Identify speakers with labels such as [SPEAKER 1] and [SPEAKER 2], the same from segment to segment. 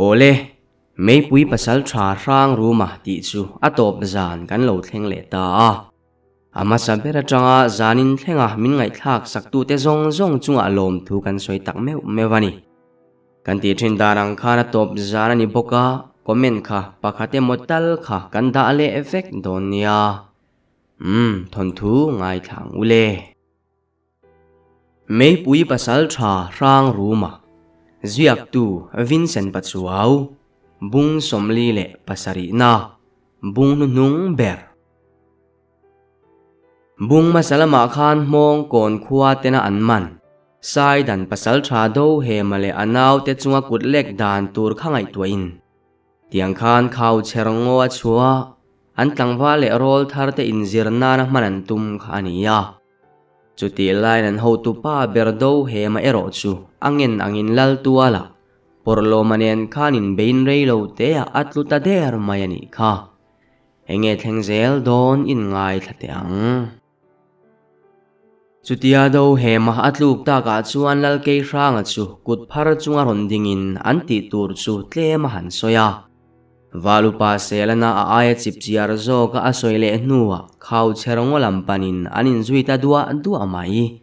[SPEAKER 1] Awle, Meipui Pasalṭha Hrangruma tih chu a tawp zan kan lo thleng leh ta a. A hmasa ber aṭanga zanin thlenga min ngaihthlak saktute zawng zawng chungah lawmthu kan sawi tak meuh meuh a ni. Kan tih ṭhin dan ang khan a tawp zan a ni bawk a, comment kha pakhat emaw tal kha kan dah leh vek dawn nia. Umm, thawnthu ngaithla ang u le. Meipui Pasalṭha Hrangruma, Ziaktu Vincent Pachuau, Bung 47na, Bung hnuhnung ber. Bung hmasa lamah khan hmawng kawn khua tena an man. Saidan pasalṭha do hema leh a naute chunga kut lek dan tur kha ngaihtuahin tiang khan khau chher ngaw a chhuah an tlangval leh rawl thar te inzir nana hman an tum kha a ni a. Chutih laiin an hotupa ber do hema erawh chu a ngen angin lal tualah pawrhlawma nen khan inbein rei lo teah a tlu ta der mai a nih kha. Enge thleng zel dawn in ngaithla teh ang. Chutia do hema a tluk takah chuan Lalkei Hranga chu kut phar chunga rawn dingin an tih tur chu tlem a han sawi a. Valupa Selana a aia chip chiar zawka a sawi leh hnuah Khauchher ngaw lam panin an inzui ta duah duah mai.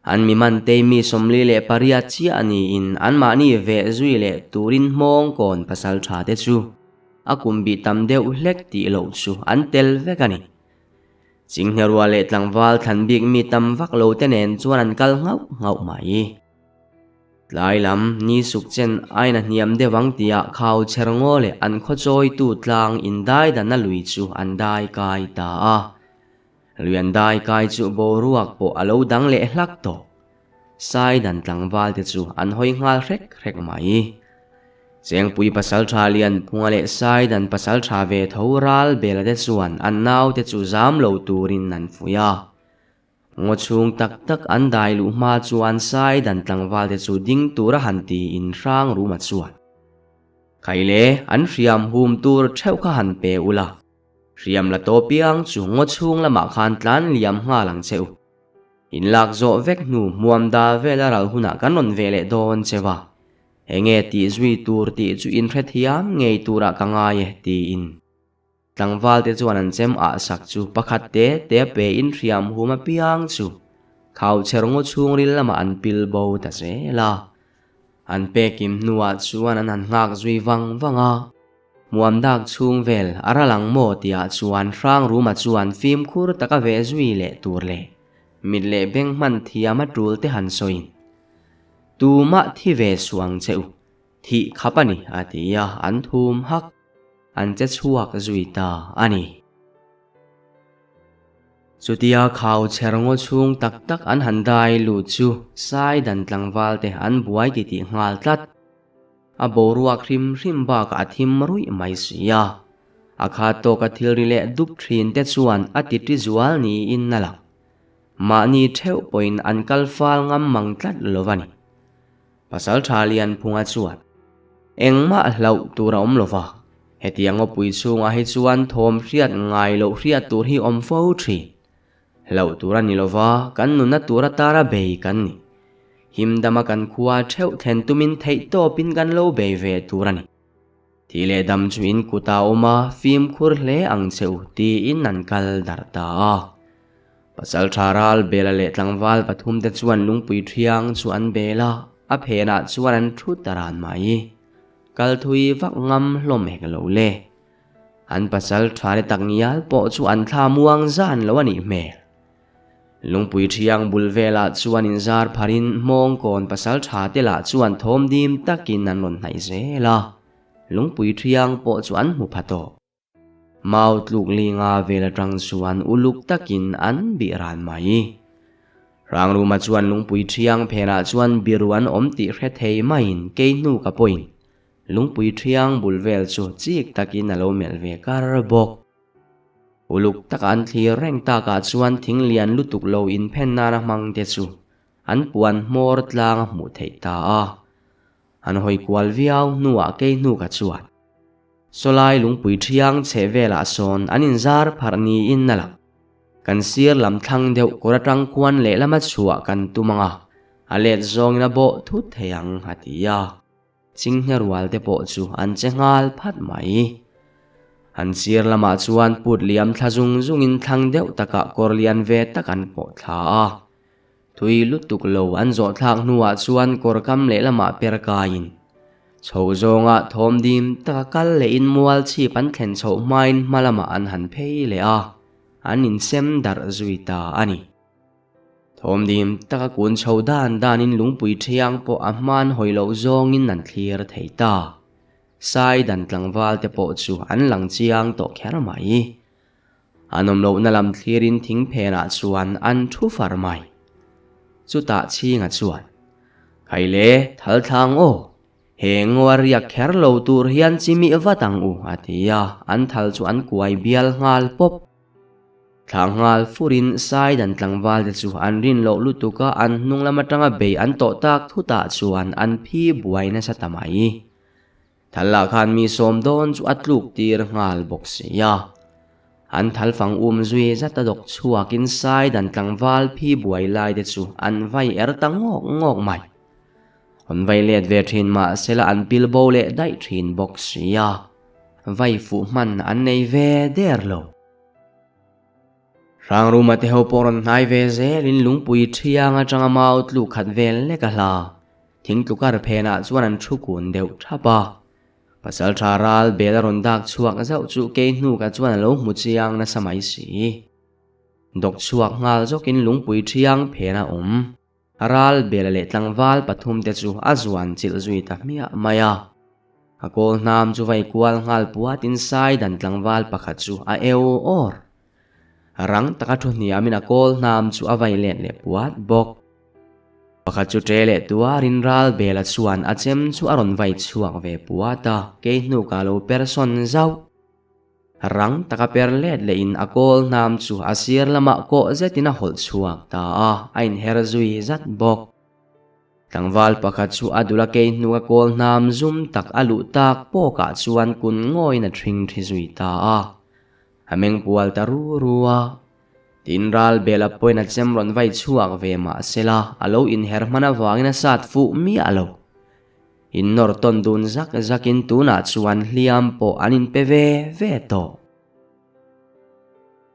[SPEAKER 1] An mi mantei mi 48 chiah niin anmahni veh zui leh turin hmawng kawn pasal tha te chu a kum bih tam deuh hlek tih loh chu an tel vek a ni. Chinghnerua leh tlangval thlan bik mi tam vak lo te nen chuan an kal nghauh nghauh mai. Tlai lam ni suk chen aina hniam deuh ang tia khau chher ngaw leh an khawchawitu tlang indai dana lui chu an dai kai ta a. Liandai kai chu boruak pawh a lo dang leh hlak tawh. Saidan tlangval te chu an hawi nghal hrek hrek mai. Chengpui pasaltha Lianphunga leh Saidan pasaltha ve tho ral bela te chuan an naute chu zam lo turin an fuih a. Ngaw chhung tak tak an dai luh hma chuan Saidan tlangval te chu ding tura han tiin Hrangruma chuan, Khaile, an hriam hum tur theuh kha han pe ula. Hriam la tawp piang chu ngaw chhung lamah khan tlan liam nghal ang che u. In lak zawh vek hnu hmuam da vel a ral hunah kan rawn ve leh dawn che va. Enge tih zui tur tih chu in hrethiam ngei turah ka ngai e tiin. Tlangval te chuan an chem ah sak chu pakhat te te a pe in hriam hum apiang chu khau chher ngaw chhung ril lamah an pil bo ta zel a. An pekim hnuah chuan an han nghak zui vang vang a. Muam dak chhung vel a ral ang maw tihah chuan Hrangruma chuan fimkhur taka veh zui leh tur leh mit leh beng hman thiam a tul te han sawiin, Tumah thi ve suh ang che u, thih khap a ni a ti a, an thum hak, an che chhuak zui ta a ni. Chutia khau chher ngaw chhung tak tak an han dai lut chu Saidan tlangval te an buai titih nghal tlat. A boruak hrim hrim bakah a thim ruih mai si a. A khat tawka thil ri leh dup thin te chuan a ti ṭi zual niin a lang. Mahni ṭheuh pawhin an kal fal ngam mang tlat lo va ni. Pasalṭha Lianphunga chuan, Engmah hlauh tur a awm lo va, hetiang ngawpui chhungah hi chuan thawm hriat ngai loh hriat tur hi awm fo ṭhin. Hlauh tur a ni lo va, kan nunna tur atara bei kan ni. Himdama kan khua theuh thlen tumin theih tawpin kan lo bei ve tur a ni. Thih leh dam chu in kut a awm a, fimkhur hle ang che u tiin an kal darh ta a. Pasaltha ral Bela leh tlangval pathumte chuan lungpui thiang chu an bel a, a phenah chuan an thu ta ran mai. Kal thui vak ngam hlawm hek lo le. An pasal tha le tak ngial pawh chu an thla muang zan lo a nih hmel. Lungpui thiang bul velah chuan inzar pharin hmawngkawn pasal tha te lah chuan thawm dim takin an rawn hnaih zel a, lungpui thiang pawh chu an hmu pha tawh. Mau tluk linga vel atang chuan uluk takin an bih ran mai. Hrangruma chuan lungpui thiang phenah chuan biru an awm tih hre thei maiin kei hnu ka pawhin lungpui thiang bul vel chu chik takin a lo melh ve kar bawk. Uluk taka an thlir reng takah chuan thing lian lutuk lo inphen nana hmang te chu an puan hmawr tlang a hmuh theih ta a. An hawi kual viau hnuah kei hnu ka chuan sawlai lungpui thiang chheh velah sawn an inzar pharh niin a lang. Kan sir lam thlang deuh kawr atang khuan lehlama chhuah kan tum ang a, a let zawngin a bawh thut thei ang a ti a. Chinghne rual te pawh chu an che nghal phat mai. An sir lamah chuan put liam thla zung zungin thlang deuh takah kawr lian ve tak an pawh thla a. Tui lutuk lo an zawh thlak hnuah chuan kawr kam lehlamah per kaiin chho zawnga thawm dim taka kal lehin mual chhip an thlen chhoh hmain hma lamah an han phei leh a, an insem darh zui ta a ni. Thawm dim taka kun chho dan danin lungpui thiang pawh a hman hawi loh zawngin an thlir thei ta. Sai dan tlangval te pawh chu an lang chiang tawh kher mai. An awm lohna lam thlirin thing phenah chuan an thu far mai. Chutah chhinga chuan, Khaile, thal thlang aw, he ngaw a riak kher lo tur hian chimih vat ang u, a ti a, an thal chu an kuai bial nghal pawp. Thla nghal furin Saidan tlangval te chu an rin loh lutuk a, an hnung lam atanga bei an tawh tak thutah chuan an phi buai nasa ta mai. Thal lah khan mi sawm dawn chu a tluk tir nghal bawk si a. An thal fang um zui zat a dawk chhuakin Saidan tlangval phi buai lai te chu an vai er ta ngawk ngawk mai. An vai let ve thin mah sela an pil bo leh daih thin bawk si a. Vai fuh hman an nei ve der lo. Hrangruma te ho pawh rawn hnai ve zelin lungpui thiang atanga mau tluk khat vel lek a hla. Thing tlukar phenah chuan an thu kun deuh thap a. Pasaltha ral bel a rawn dak chhuak zauh chu kei hnuka chuan a lo hmu chiang nasa mai si. Dawk chhuak nghal zawkin lungpui thiang phen a awm. Ral bela leh tlangval pathum te chu a zuan chilh zui ta hmiah mai a. A kawl hnam chu vai kual nghal puatin sai dan tlangval pakhat chu a eu awr. Rang taka thu hniamin a kawl hnam chu a vai let leh puat bawk. Pakhat chu ṭe leh tuarin ral bela chuan a chem chu a rawn vai chhuak ve puat a, kei hnukah lo per sawn zauh. Rang taka per let lehin a kawl hnam chu a sir lamah kawh zetin a hawlh chhuak ta a, a inher zui zat bawk. Tlangval pakhat chu a dul a kei hnuka kawl hnam zum tak a luh tak pawkah chuan kun ngawiin a ṭhing ṭhi zui ta a. A meng pual ta ru ru a. Tin ral bel a pawhin a chem rawn vai chhuak ve mah sela a lo inher hman avangin a sat fuh miah lo. In nawr tawn dun zak zakin tunah chuan hliam pawh an inpe ve ve tawh.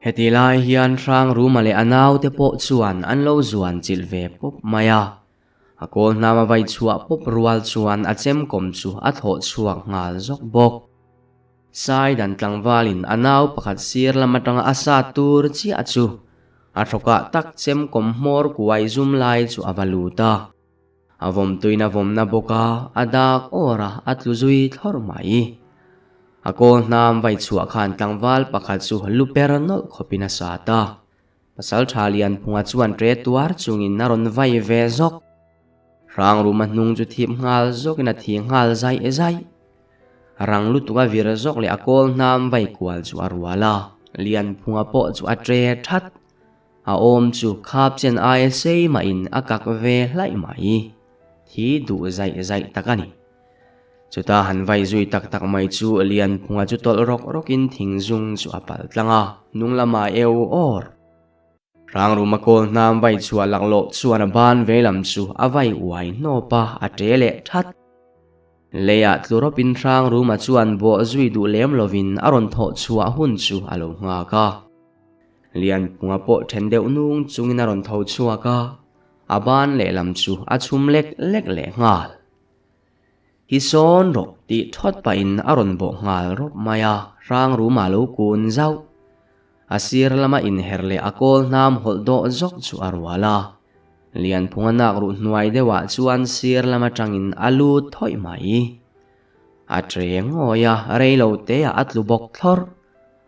[SPEAKER 1] Heti lai hian Hrangruma leh a naute pawh chuan an lo zuan chilh ve pawp mai a. A kawl hnam a vai chhuah pawp rual chuan a chemkawm chu a thlawh chhuak nghal zawk bawk. Saidan tlangvalin a nau pakhat sir lam atanga a sat tur chiah chu a thawkah tak chemkawm hmawr kuai zum lai chu a va lut a. A vawm tuin a vawmna bawk a, a dak awr a, a tlu zui thlawr mai. A kawl hnam vai chhuah khan tlangval pakhat chu lu per nawlh khawpin a sat a. Pasaltha Lianphunga chuan ṭe tuar chungin a rawn vai ve zawk. Hrangruma hnung chu thip nghal zawkin a thi nghal zaih zaih. Rang lutuk a vir zawk leh a kawl hnam vai kual chu a rual a, Lianphunga pawh chu a ṭe ṭhat. A awm chu khap chen aia sei mahin a kak ve hlaih mai. Thi duh zaih zaih tak a ni. Chuta han vai zui tak tak mai chu Lianphunga chu tawlh rawk rawkin thing zung chu a pal tlang a, hnung lamah eu awr. Hrangruma kawl hnam vai chhuah laklawh chuan a ban veilam chu a vai uai hnawp a, a ṭe leh ṭhat. Leiah tlu rawpin Hrangruma chuan bawh zui duh lem lovin a rawn thawh chhuah hun chu a lo nghak a. Lianphunga pawh then deuh nung chungin a rawn tho chhuak a, a ban lehlam chu a chhum lek lek leh nghal. Hi sawn rawh tih thawt pahin a rawn bawh nghal rawp mai a, Hrangruma lo kun zauh. A sir lama inher leh a kawl hnam hawlh dawh zawk chu a rual a. Lianphunga nak ruh hnuai deuhah chuan sir lam atangin a lut thawih mai. A ṭe ngawi a, rei lo teah a tlu bawk thlawrh.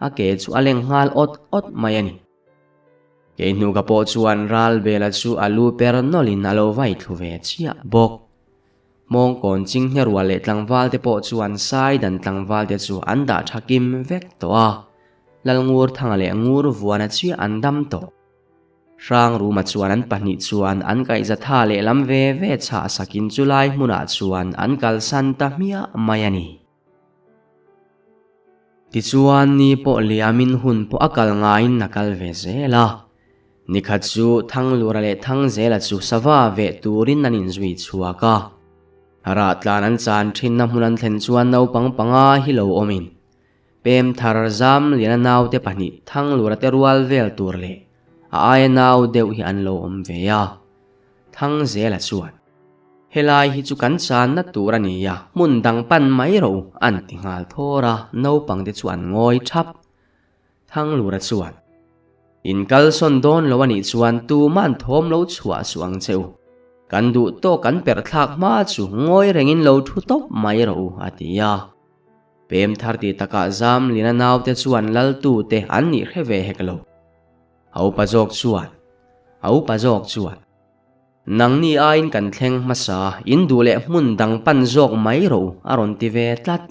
[SPEAKER 1] A ke chu a leng nghal awt awt mai a ni. Kei hnuka pawh chuan Ralbela chu a lu per nawlhin a lo vai thlu ve chiah bawk. Hmawngkawn chinghne rual leh tlangval te pawh chuan Saidan tlangval te chu an dah tha kim vek tawh a, Lalngurthanga leh Ngurvuana chiah an dam tawh. Hrangruma chuan an pahnih chuan an kaihzatha lehlam ve ve chhah sakin chulai hmunah chuan an kalsan ta hmiah mai a ni. Tichuan ni pawh liamin hun pawh a kal ngaiin a kal ve zel a. Nikhat chu Thanglura leh Thangzela chu sava veh turin an inzui chhuak a. Rahtlan an chan thinna hmun an thlen chuan naupang panga hi lo awmin pem thar zam liana naute pahnih Thanglura te rual vel tur leh a aia nau deuh hi an lo awm ve a. Thangzela chuan, Helai hi chu kan channa tur a ni a, hmun dang pan mai rawh u, an ti nghal thawr a, naupang te chu an ngawi thap. Thanglura chuan, In kalsawn dawn lo a nih chuan tuma'n thawm lo chhuah suh ang che u. Kan duh tawk kan perh thlak hma chu ngawi rengin lo thu tawp mai rawh u, a ti a. Pem thar ti takah Zamliana naute chuan laltute an nih hre ve hek lo. A upa zawk chuan, A upa zawk chuan, Nangni aiin kan thleng hmasa, in duh leh hmun dang pan zawk mai rawh u, a rawn ti ve tlat.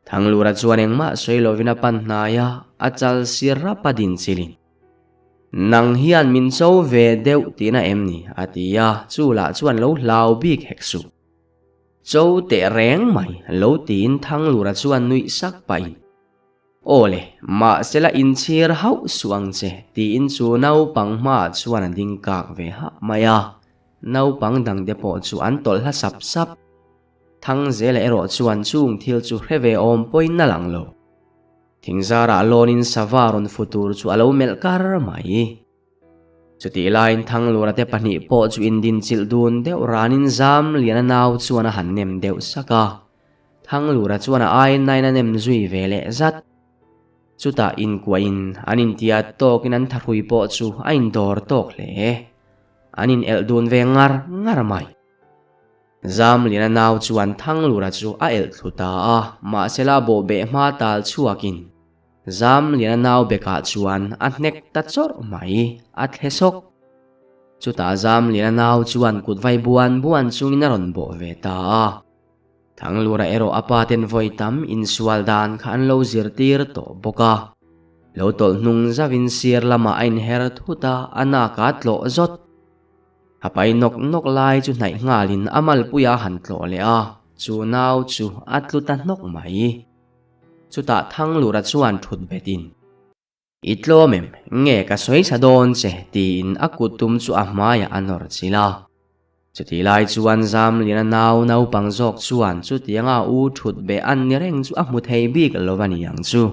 [SPEAKER 1] Thanglura chuan engmah sawi lovin a pan hnai a, a chal sir rap a din chilin. Nang hian min cho ve deuh tihna em ni? a ti a, chu lah chuan lo hlau bik hek suh. Cho teh reng mai, lo tiin Thanglura chuan nuih sak pahin. Aw le, mahsela inchhir hauh suh ang che, tiin chu naupang hmaah chuan a ding kak ve hah mai a. Naupang dangte pawh chu an tawlh hla sap sap. Thangzela erawh chuan chung thil chu hre ve awm pawhin a lang lo. Thingzarah lawnin sava rawn fu tur chu a lo melh kar mai. Chutih laiin Thanglura te pahnih pawh chu indinchilh dun deuh ranin Zamliana nau chuan a han nem deuh sak a. Thanglura chuan a ainain a nem zui ve leh zat. Chutah inkuahin an intiat tawkin an thahrui pawh chu a indawr tawk hle. An inelh dun ve ngar ngar mai. Zamliana nau chuan Thanglura chu a elh thlu ta a, mahsela bawhbeh hma tal chhuakin Zamliana nau bekah chuan a hnek ta chawrh mai, a thle sawk. Chutah Zamliana nau chuan kut vai buan buan chungin a rawn bawh ve ta a. Thanglura erawh a pa ten vawi tam insual dan kha an lo zirtir tawh bawk a. Lo tawlh hnung zauhin sir lamah a inher thut a, a nak a tlawh zawt. A pai nawk nawk lai chu hnaih nghalin a malpuia a han tlawh leh a, chu nau chu a tlu ta hnawk mai. Chutah Thanglura chuan thut betin, I tlawm em? Nge ka sawi tha dawn che? tiin a kut tum chu a hmaiah a nawr chilh a. Chutih lai chuan Zamliana nau naupang zawk chuan chutianga u thut beh an ni reng chu a hmu thei bik lo a ni ang chu.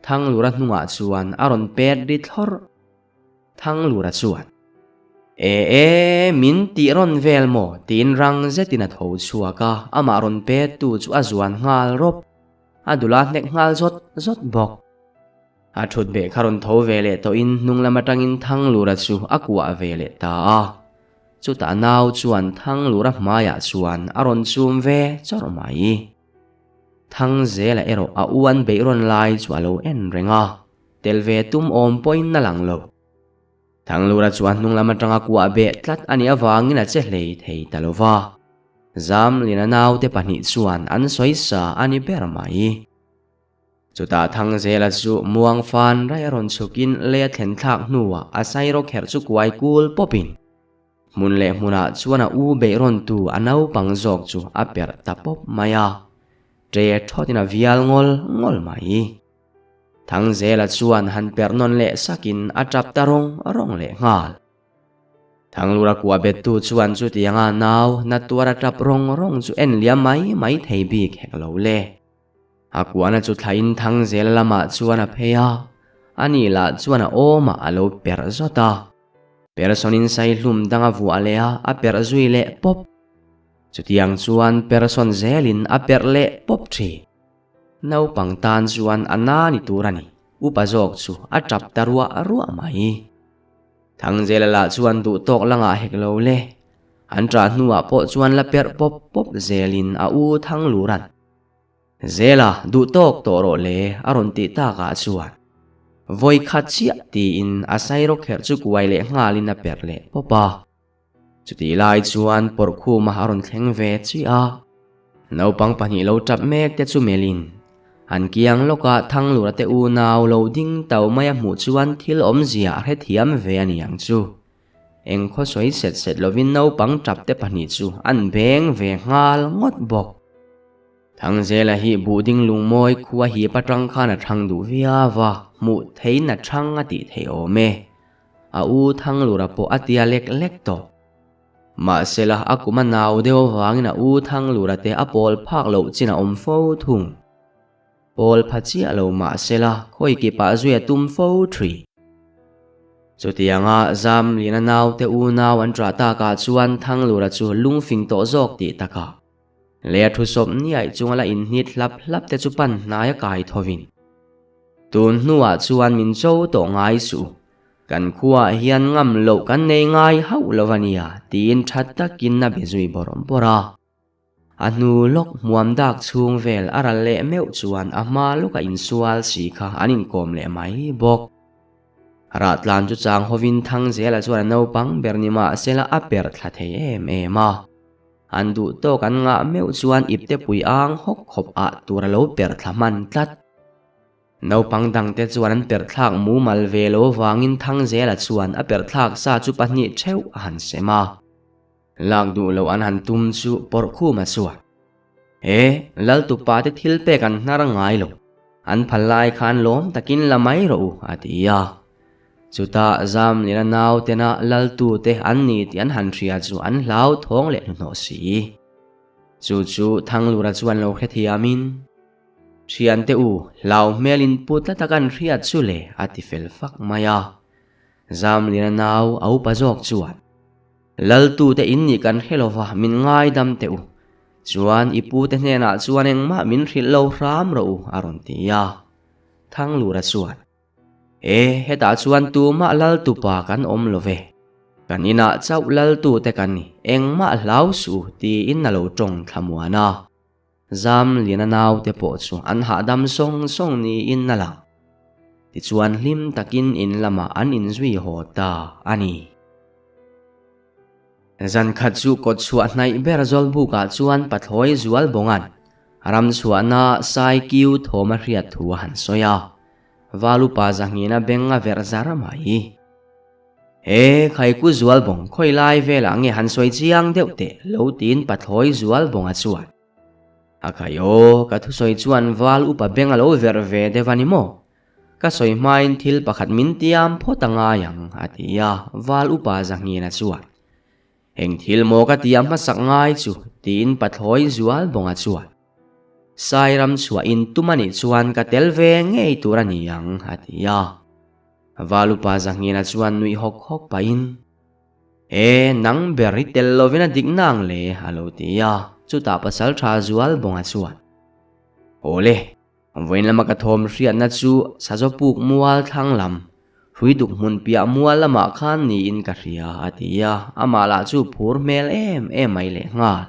[SPEAKER 1] Thanglura hnungah chuan a rawn pet ri thlawrh. Thanglura chuan, E e, min tih rawn vel maw? tiin rang zetin a tho chhuak a, amah rawn pettu chu a zuan nghal rawp. A dul a hnek nghal zawt zawt bawk. A thut beh kha rawn tho ve leh tawhin hnung lam atangin Thanglura chu a kuah ve leh ta a. Chutah nau chuan Thanglura hmaiah chuan a rawn chum ve chawrh mai. Thangzela erawh a u an beih rawn lai chu a lo en reng a. Tel ve tum awm pawhin a lang lo. Thanglura chuan hnung lam atanga kuah beh tlat a nih avangin a che hlei thei ta lo va. Zamlina naute pahnih chuan an sawi sa a ni ber mai. Chutah Thangzela chu muang fan raih a rawn chhukin lei a thlen thlak hnuah a sairaw kherh chu kuai kul pawpin hmun leh hmunah chuan a u beih rawntu a naupang zawk chu a perh ta pawp mai a. Ṭe thawtin a vial ngawl ngawl mai. Thangzela chuan han perh nawn leh sakin a tap ta rawng rawng leh nghal. Thanglura kuah bettu chuan chutianga nau na tuar a tap rawng rawng chu en liam mai mai thei bik hek lo le. A kuahna chu thlain Thangzela lamah chuan a phei a, ani lah chuan a awmah a lo perh zawt a. Persawnin saihlum dang a vuah leh a, a perh zui leh pawp. Chutiang chuan persawn zelin a perh leh pawp thin. Naupang tan chuan a na ni tur a ni, upa zawk chu a tap ta ruah ruah mai. Thangzela lah chuan duh tawk la ngah hek lo le. An ṭah hnuah pawh chuan la perh pawp pawp zelin a u Thanglura'n, Zela, duh tawk tawh rawh le, a rawn tih takah chuan vawi khat chiah tiin a sairawk kherh chu kuai leh nghalin a perh leh pawp a. Chutih lai chuan pawrhkhuma a rawn thleng ve chiah a, naupang pahnih lo tap mek te chu melhin an kiang lawkah Thanglura te unau lo ding tau mai a hmuh chuan thil awmzia a hrethiam ve a ni ang chu. Eng khaw sawi set set lovin naupang tap te pahnih chu an beng ve nghal ngawt bawk. Thangzela hi buh ding lungmawi khua hip atang khan a thang duh viau a, hmuh theihin a thang a tih theih awm e. A u Thanglura pawh a tia lek lek tawh. Mahsela a kum a nau deuh avangin a u Thanglura te a pawl phak loh chin a awm fo thung. Pawl pha chiah lo mahsela khawi kipah zui a tum fo thui. Chutianga Zamliana naute unau an ṭah takah chuan Thanglura chu lungfing tawh zawk tih takah lei a thu sawp niaih chunga la inhnit hlap hlap te chu pan hnai a kai thovin tun hnuah chuan min cho tawh ngai suh kan khuaah hian ngam loh kan nei ngai hauh lo a nia tiin ṭha takin a be zui bawrh bawrh a. A hnu lawk hmuam dak chhung vel a ral leh meuh chuan a hma lawka insual si kha an inkawm leh mai bawk. Rahtlan chu chang hovin Thangzela chuan a naupang ber ni mahsela a perh thla thei em em a. An duh tawk an ngah meuh chuan ipte pui ang hawk khawp ah tur a lo perh thla hman tlat. Naupang dangte chuan an perh thlak mumal ve lo vangin Thangzela chuan a perh thlak sa chu pahnih theuh a han sem a. Lak duh loh an han tum chu pawrh khum a chhuak. He Laltupa te thil pek an hnar ngai lo, an phal lai khan lawm takin la mai rawh u, a ti a. Chutah Zamliana nautena Laltu te an ni tih an han hria chu an hlau thawng leh hnuhnawh si. Chu chu Thanglura chuan lo hrethiamin, Thiante u, hlau hmelin pu tlat a kan hriat chu le, a ti fel fak mai a. Zamliana nau a upa zawk chuan, Laltute in nih kan hre lova min ngaidam teh u. Chuan i pute hnenah chuan engmah min hrilh lo hram rawh u a rawn ti a. Thanglura chuan, E, hetah chuan tumah Laltupa kan awm lo ve. Kan inah chauh Laltute kan ni, engmah hlau suh u tiin a lo tawng thlamuan a. Zamliana naute pawh chu an hahdam sawng sawng niin a lang. Tichuan hlim takin in lamah an inzui haw ta a ni. Zan khat chu kawt chhuah hnaih ber Zawlbukah chuan Pathlawi Zualbawnga'n ram chhuahna Saikiu thawm a hriat thu a han sawi a, Valupa Zahnghina beng a verh zar mai. He Khaiku Zualbawng khawi lai velah nge han sawi chiang deuh teh lo tiin Pathlawi Zualbawnga chuan a khai aw, ka thusawi chuan Val upa beng a lo verh ve deuh a ni maw? Ka sawi hmain thil pakhat min tiam phawt a ngai ang a ti a, Val upa Zahnghina chuan Eng thil maw ka tiam hmasak ngai chu tiin Pathlawi Zualbawnga chuan Sairam chhuah in tum a nih chuan ka tel ve ngei tur a ni ang a ti a. Valupa Zahnghina chuan nuih hawk hawk pahin, E, nang ber i tel lovin a dik nang le, a lo ti a, chutah pasal tha Zualbawnga chuan, Awle, vawiin lama ka thawm hriatna chu Sazawpuk mual thlang lam, Hruiduk hmun piah mual lamah khan niin ka hria, a ti a, amah lah chu phur hmel em em mai lehnghal.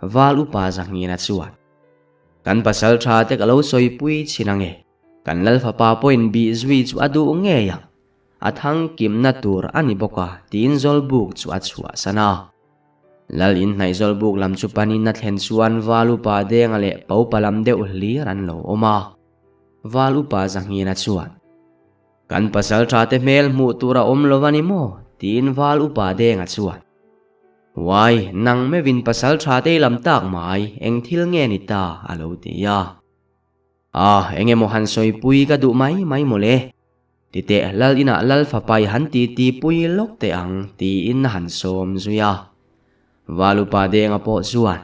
[SPEAKER 1] Val upa Zahnghina chuan, Kan pasal tha te ka lo sawipui chhin ange, Kan Lal fapa pawhin bih zui chu a duh ngei ang, a thang kimna tur a ni bawk a tiin Zawlbuk chu a chhuahsan a. Lal inhnaih Zawlbuk lam chu panin a thlen chuan Val upa Denga leh Paupa lam deuh hlir an lo awm a. Val upa Zahnghina chuan, Kan pasal tha te hmel hmuh tur a awm lo a ni maw? tiin Val upa Denga chuan, Uai, nang meuhin pasal tha te i lam tak mai, eng thil nge ni ta? a lo ti a. A, eng emaw han sawipui ka duh mai mai mawle. Titeh lal inah lal fapai han ti ti pui lawk teh ang tiin a han sawm zui a. Valupa Denga pawh chuan,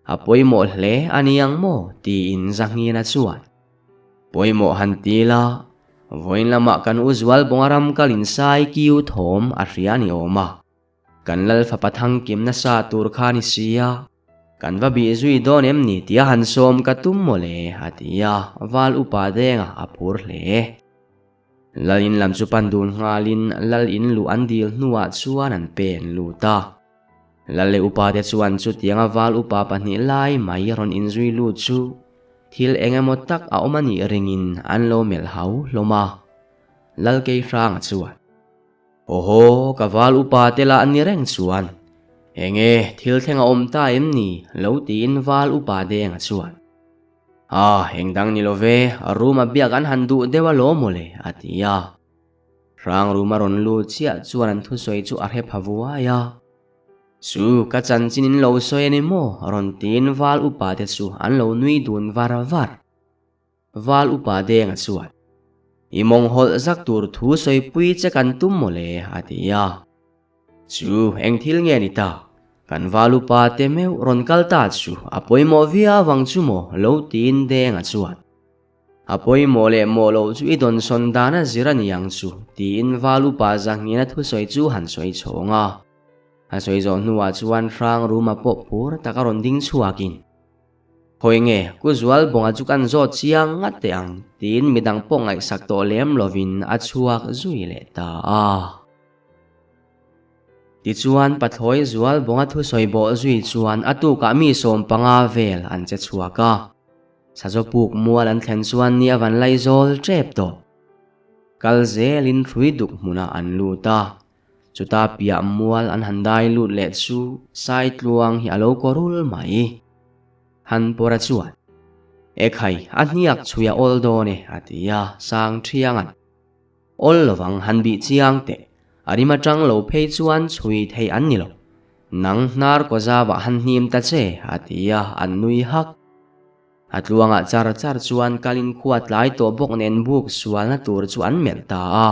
[SPEAKER 1] A pawimawh hle a ni ang maw? tiin Zahnghina chuan, Pawimawh han ti la, vawiin lamah kan u Zualbawnga ram kal insai kiu thawm a hria ni awm a. Kan lal fapa thangkim nasa tur kha ni sia, kan va bih zui dawn em ni tia han sawm ka tum maw le, a ti a, val upa denga a phur hle. Lal in lam chu pan dun nghalin lal in luh an dil hnuah chuan an pen lut a. Lal leh upa te chuan chutianga val upa pahnih lai mai rawn inzui lut chu thil eng emaw tak a awm a nih ringin an lo melh hau hlawm a. Lal Keihranga chuan. Awhaw, ka val upa te lah ni reng chuan enge thil thleng a awm ta em ni lo tiin val upa denga chuan Ah, eng dang ni lo ve, room a biak an han duh deuh alawm mawle a ti a. Hrang room a rawn lut chiah chuan an thusawi chu a hre pha vuai a. Chu, ka chanchin in lo sawi a ni maw rawn tiin val upa te chu an lo nui dun var var. Val upa Denga chuan, I mawng hawlh zak tur thu sawipui che kan tum maw le? a ti a. Chu eng thil nge ni ta? Kan valupa te meuh rawn kal ta chu a pawimawh viau ang chu maw lo tiin Denga chuan. A pawimawh leh mawh loh chu i dawnsawn dan a zir a ni ang chu tiin valupa Zahngiana thusawi chu han sawi chhawng a. A sawi zawh hnuah chuan Hrangruma pawh phur tak a rawn ding chhuakin. Khawi nge, Ku Zualbawnga chu kan zawt chiang ngat teh ang, tiin midang pawh ngaihsak tawh lem lovin a chhuak zui leh ta a. Tichuan, Pathlawi Zualbawnga thusawi bawh zui chuan a tukah mi 15 vel an che chhuak a. Sazaw puk mual an thlen chuan ni a van lai zawl tep tawh. Kal zelin hrui duk hmunah an lut a. Chuta piah mual an han dai lut leh chu Saitluang hi a lo kaw rul mai. Han pawra chuan, Ekhai, a hniak chhui a awl dawn e, a ti a, Sang Thianga'n, Awl lovang han bih chiang teh, a rim atang lo phei chuan chhui thei an ni lo. Nang hnar kaw zauah han hnim ta che, a ti a, an nui hak. A tluangah char char chuan kalin khua tlai tawh bawk nen buk sualna tur chu an melh ta a.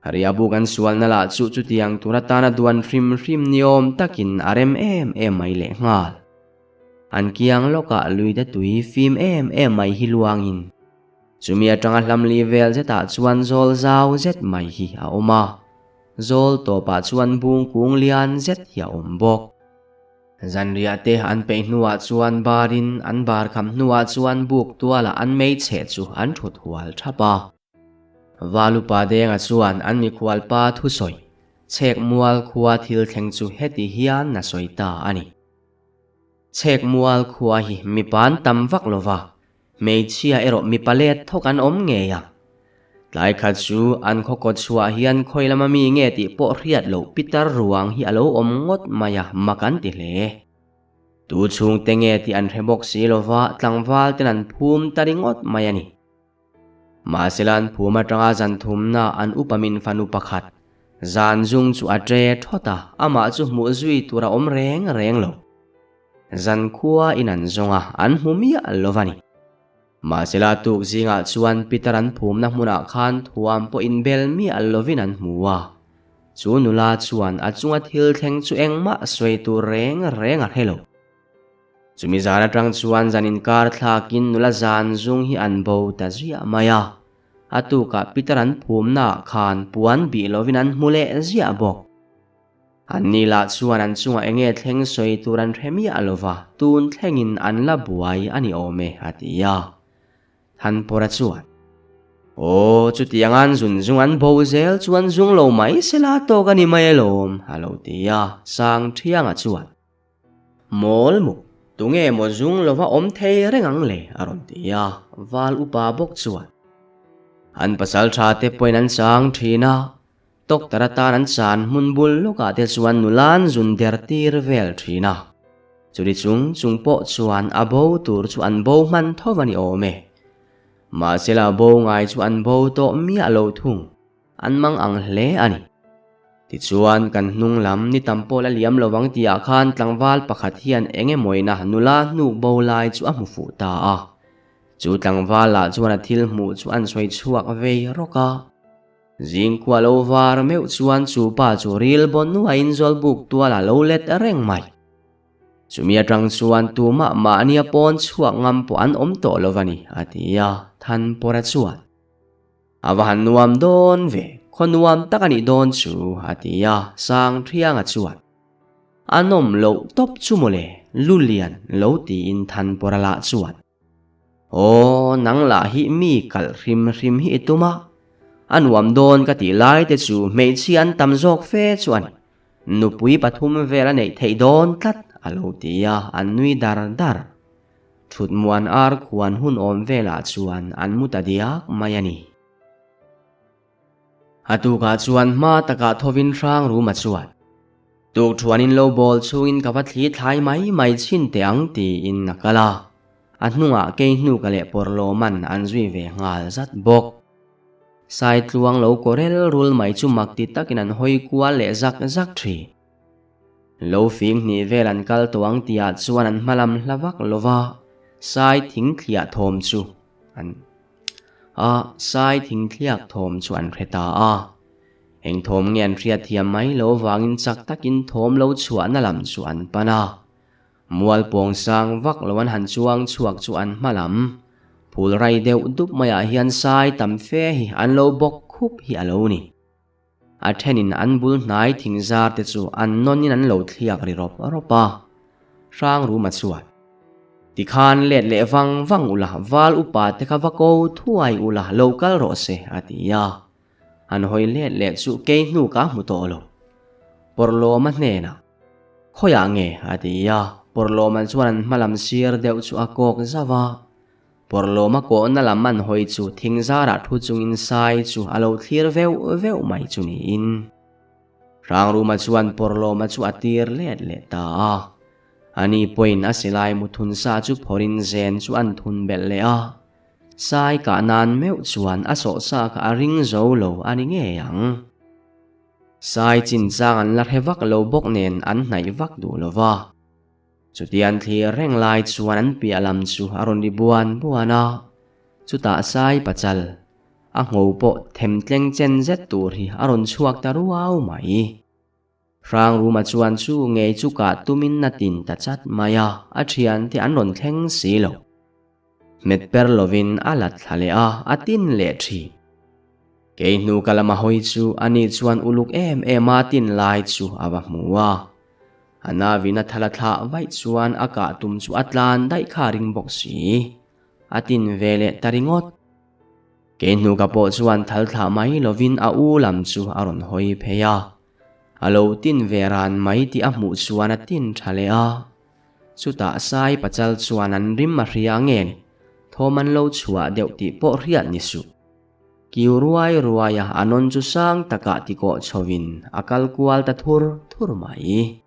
[SPEAKER 1] Riabu kan sualna lah chu chutiang tur atana duan hrim hrim ni awm takin a rem em em mai lehnghal. An kiang lawkah luite tui fim em em mai hi luangin chumi atanga hlamli vel zetah chuan zawl zau zet mai hi a awm a, zawl tawpah chuan bung kung lian zet hi a awm bawk. Zanriah te an peih hnuah chuan barin an bar kham hnuah chuan buk tualah an meichhe chu an thut hual thap a. Valupa Denga chuan an mikhual pa thusawi chhek mual khua thil thleng chu heti hian a sawi ta a ni. Chhek mual khua hi mipa an tam vak lo va, hmeichhia erawh mipa let thawk an awm ngei a. Tlai khat chu an khaw kawt chhuah hian khawi lama mi nge tih pawh hriat loh pitar ruang hi a lo awm ngawt mai a, mak an ti hle. Tu chhungte nge tih an hre bawk si lo va, tlangval ten an phum ta ringawt mai a ni. Mahsela an phum atanga zan thumna an upa min fanu pakhat zan zung chu a ṭe thawt a, amah chu hmuh zui tur a awm reng reng lo. Zan khua in an zawng a, an hmu miah lo va ni. Mahsela tuk zingah chuan Peter an phumna hmunah khan thuam pawh inbel miah lovin an hmu a. Chu nula chuan a chunga thil thleng chu engmah sawi tur reng reng a hre lo. Chumi zan atang chuan zan inkar thlakin nula zan zung hi an bo ta ziah mai a, a tukah Peter an phumnaah khan puan bih lovin an hmu leh ziah bawk. Anni lah chuan an chungah enge thleng sawi tur an hre miah lo va, tun thlengin an la buai a ni awm e, a ti a. Thanpawra chuan, Aw, chutiang an zun zung an bo zel chuan zung lo mai sela tawk a ni mai alawm, a lo ti a, Sangthianga chuan, Mawl muk, tunge maw zung lova awm thei reng ang le? a rawn ti a, Val upa bawk chuan. An pasal tha te pawhin an chang thin a, doctor atan an chan hmun bul lawkah te chuan nula an zun der tir vel thin a. Churi chung chung pawh chuan a bo tur chu an bo hman tho a ni awm e. Mahsela bo ngai chu an bo tawh miah lo thung. An mang ang hle a ni. Tichuan, kan hnung lam ni tam pawh la liam lo vang tihah khan tlangval pakhat hian eng emawina nula hnuk bo lai chu a hmu fuh ta a. Chu tlangval lah chuan a thil hmuh chu an sawi chhuak vei rawk a. Zingkhua lo var meuh chuan chu pa chu ril baw nuaiin zawlbuk tual a lo let reng mai. Chumi atang chuan tumah mahnia pawn chhuak ngam pawh an awm tawh lo va ni, a ti a, Thanpawra chuan. A va han nuam dawn ve, khaw nuam tak a nih dawn chu, a ti a, Sangthianga chuan. A nawm loh tawp chu mawle, Lulian lo tiin Thanpawra lah chuan. Aw, nang lah hi mi kalh hrim hrim hi i tum a, a nuam dawn ka tih lai te chu hmeichhia an tam zawk fe chuan nupui pathum vel a neih theih dawn tlat, a lo ti a, an nui dar dar. Thutmuan ar khuan hun awm velah chuan an mu ta diak mai a ni. A tukah chuan hma takah thovin hrang ruma chuan, Tukthuanin lo bawl chungin ka va thli thlai mai mai chhin teh ang tiin a kal a, a hnungah kei hnuka leh pawrlawman an zui ve nghal zat bawk. Saitluang lo kawrel rul mai chu mak ti takin an hawi kual leh zak zak thin. Lo fing hnih vel an kal tawh ang tihah chuan an hma lam hla vak lo va, sai thing thliah thawm chu an a sai thing thliak thawm chu an hre ta a. Eng thawm nge an hriat thiam mai lo vangin chak takin thawm lo chhuahna lam chu an pan a. Mual pawng sang vak lo an han chuang chhuak chu an hma lam. Phul rai deuh dup maiah hian sai tam fe hi an lo bawk khup hi a lo ni. A thenin an bul hnai thing zar te chu an nawnin an lo thliak ri rawp rawp a. Hrang rum a chhuat. Tikhan let leh vang vang ula val upa te kha va ko thuai ula lo kal rawh se a ti a. An hawi let leh chu kei hnu ka hmu tawh lo. Pawrhlawma hnenah, Khawiah nge? a ti a, Pawrhlawma chuan an hma lam sir deuh chu a kawk zauh a. Pawrhlawma kawhna lam an hawi chu thing zarah thu chungin sai chu a lo thlir veuh veuh mai chu niin. Hrangruma chuan Pawrhlawma chu a tir let leh ta a. Ani pawhin a silai mu thun sa chu phawrhin zen chu an thun belh leh a. Sai kah nan meuh chuan a sawh sa kha a ring zo lo a ni ngei ang. Sai chinchang an la hre vak lo bawk nen an hnaih vak duh lo va. Chutian thlir reng lai chuan an piah lam chu a rawn ri buan buan a, chutah sai pachal, a ngho pawh them tleng chen zet tur hi a rawn chhuak ta ruau mai. Hrangruma chuan chu ngei chu kah tumin a tin ta chat mai a, a thiante an rawn thleng si lo. Hmet per lovin a la thla leh a, a tin leh thin. Kei hnu ka lama hawi chu ani chuan uluk em em a tin lai chu a va hmu a. A navin a thala thlah vaih chuan a kah tum chu a tlan daih kha a ring bawk si. A tin ve leh ta ringawt. Kei hnu ka pawh chuan thal thlah mai lovin a u lam chu a rawn hawi phei a. A lo tin ve ran mai tih a hmuh chuan a tin tha leh a. Chutah Sai pachal chuan an rim a hria nge ni, thawm an lo chhuah deuh tih pawh hriat ni suh. Kiu ruai ruai a a nawn chu sang takah tikawh chhovin a kal kual ta thur thur mai.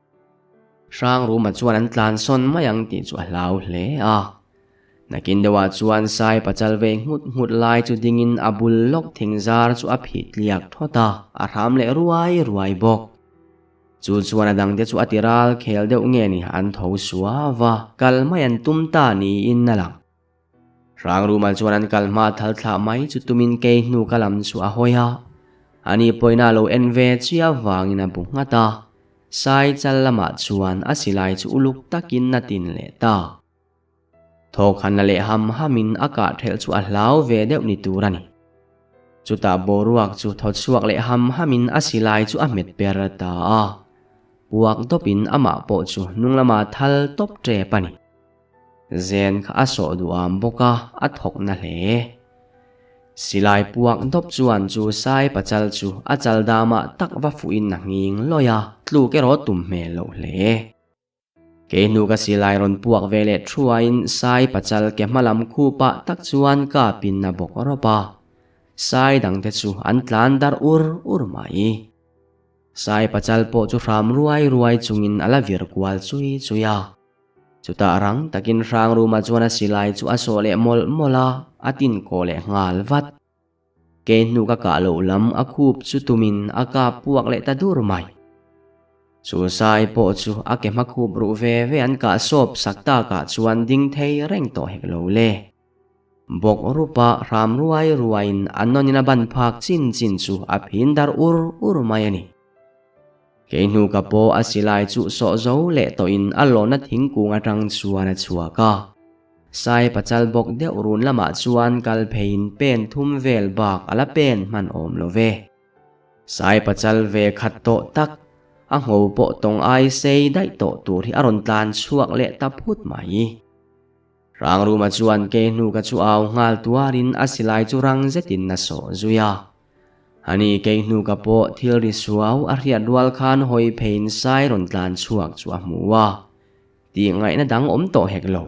[SPEAKER 1] Hrangruma chuan an tlansawn mai ang tih chu a hlau hle a. Nakin deuhah chuan Sai pachal ve nghut nghut lai chu dingin a bul lawk thing zar chu a phih tliak thawt a, a hram leh ruai ruai bawk. Chu chuan a dangte chu a ti ral khel deuh nge ni an tho suau va, kal mai an tum ta niin a lang. Hrangruma chuan an kal hma thal thlah mai chu tumin kei hnu ka lam chu a hawi a, ani pawhin a lo en ve chiah vangin a bu nghat a, Sai chal lamah chuan a silai chu uluk takin a tin leh ta. Thawkhanna leh ham hamin a kah thelh chu a hlau ve deuh ni tur a ni. Chutah boruak chu thaw chhuak leh ham hamin a silai chu a hmet per ta a, puak dawpin amah pawh chu hnung lama thal tawp tep a ni. Zen kha a sawh duham bawk a, a thawk na hle. Silai puak dawp chuan chu sai pachal chu a chal damah tak va fuhin a nghing lawih a, tluk erawh tum hmel loh hle. Kei hnu ka silai rawn puak ve leh thuaiin sai pachal ke hma lam khupah tak chuan ka pin a bawk rawp a, sai dangte chu an tlan darh ur ur mai. Sai pachal pawh chu hram ruai ruai chungin a la vir kual chui chui a. Chutah rang takin Hrangruma chuan a silai chu a sawh leh mawlh mawlh a, a tin kawh leh nghal vat. Kei hnu ka kah loh lam a khup chu tumin a kap puak leh ta dur mai. Chu sai pawh chu a ke hma khup ruh ve ve an kah sawp sak takah chuan ding thei reng tawh hek lo le. Bawk rupa hram ruai ruaiin a nawnin a ban phak chin chin chu a phin dar ur ur mai a ni. Kei hnu ka pawh a silai chu sawh zo leh tawhin a lawhna thingkung atang chuan a chhuak a. Sai pachal bawk deuh run lamah chuan kal pheiin pen thum vel bak a la pen hman awm lo ve. Sai pachal ve khat tawh tak, a ngho pawh tawng ai sei daih tawh tur hi a rawn tlan chhuak leh ta phut mai. Hrangruma chuan ke hnu ka chu au nghal tuarin a silai chu rang zetin a sawh zui a. Ani kei hnu ka pawh thil ri suau a hriat rual khan hawi pheiin sai rawn tlan chhuak chu a hmu a. Tih ngaihna dang awm tawh hek lo.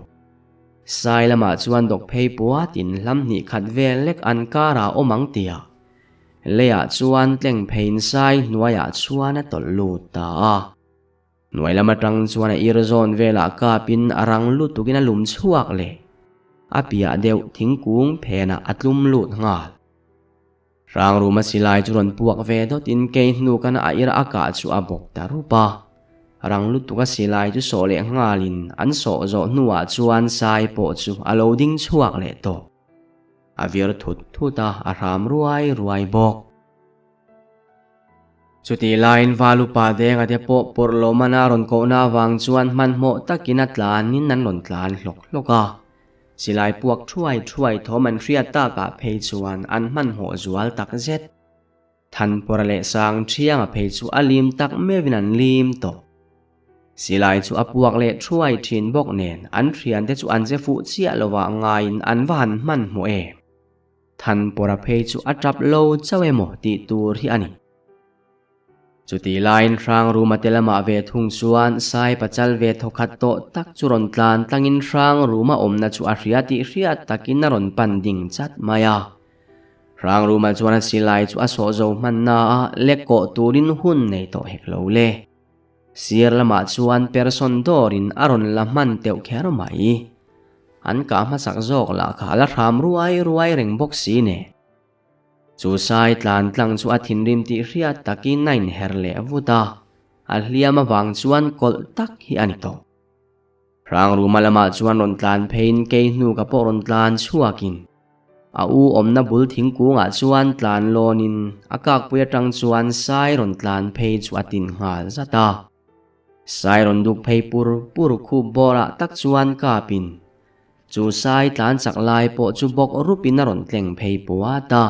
[SPEAKER 1] Sai lamah chuan dawk phei puatin hlam hnih khat vel lek an karah awm ang tia. Leiah chuan tleng pheiin sai hnuaiah chuan a tawlh lut ta a. Hnuai lam atang chuan a ir zawn velah kapin a rang lutukin a lum chhuak leh. A piah deuh thingkung phenah a tlum lut nghal. Hrangruma silai chu rawn puak ve dawtin kei hnu kana a ir a kah chu a bawk ta rup a. Rang lutuka silai chu sawh leh nghalin an sawh zawh hnuah chuan sai pawh chu a lo ding chhuak leh tawh. A vir thut thut a, a hram ruai ruai bawk. Chutih laiin Valupa Denga te pawh pawrh loh mana rawn kohna avang chuan hmanhmawh takin a tlanin an rawn tlan hlawk hlawk a. Silai puak thuai thuai thawm an hriat takah phei chuan an hmanhmawh zual tak zet. Thanpawra leh Sangṭhianga phei chu a lim tak meuhin an lim tawh. Silai chu a puak leh thuai ṭhin bawk nen an ṭhiante chu an che fuh chiah lovah ngaiin an va han hmanhmawh em. Thanpawra phei chu a ṭap lo chauh emaw tih tur hi a ni. Chutih laiin Hrangruma te lamah ve thung chuan Sai pachal ve thawkhat tawh tak chu rawn tlan tlangin Hrangruma awmna chu a hria tih hriat takin a rawn pan ding chat mai a. Hrangruma chuan a silai chu a sawh zo hmanna a lek kawh turin hun nei tawh hek lo le. Sir lamah chuan person dawrin a rawn la hman teuh kher mai. An kah hmasak zawk lah kha a la hram ruai ruai reng bawk si nen. Chu sai tlan tlang chu a thinrim tih hriat takin a inher leh vut a, a hliam avang chuan kawlh tak hi a ni tawh. Hrangruma lamah chuan rawn tlan pheiin kei hnu ka pawh rawn tlan chhuakin a u awmna bul thingkungah chuan tlan lawnin a kakpui atang chuan sai rawn tlan phei chu a tin nghal zat a. Sai rawn duk phei pur pur khup bawrah tak chuan kapin Chu sai tlan chak lai pawh chu bawk rupin a rawn tleng phei puat a.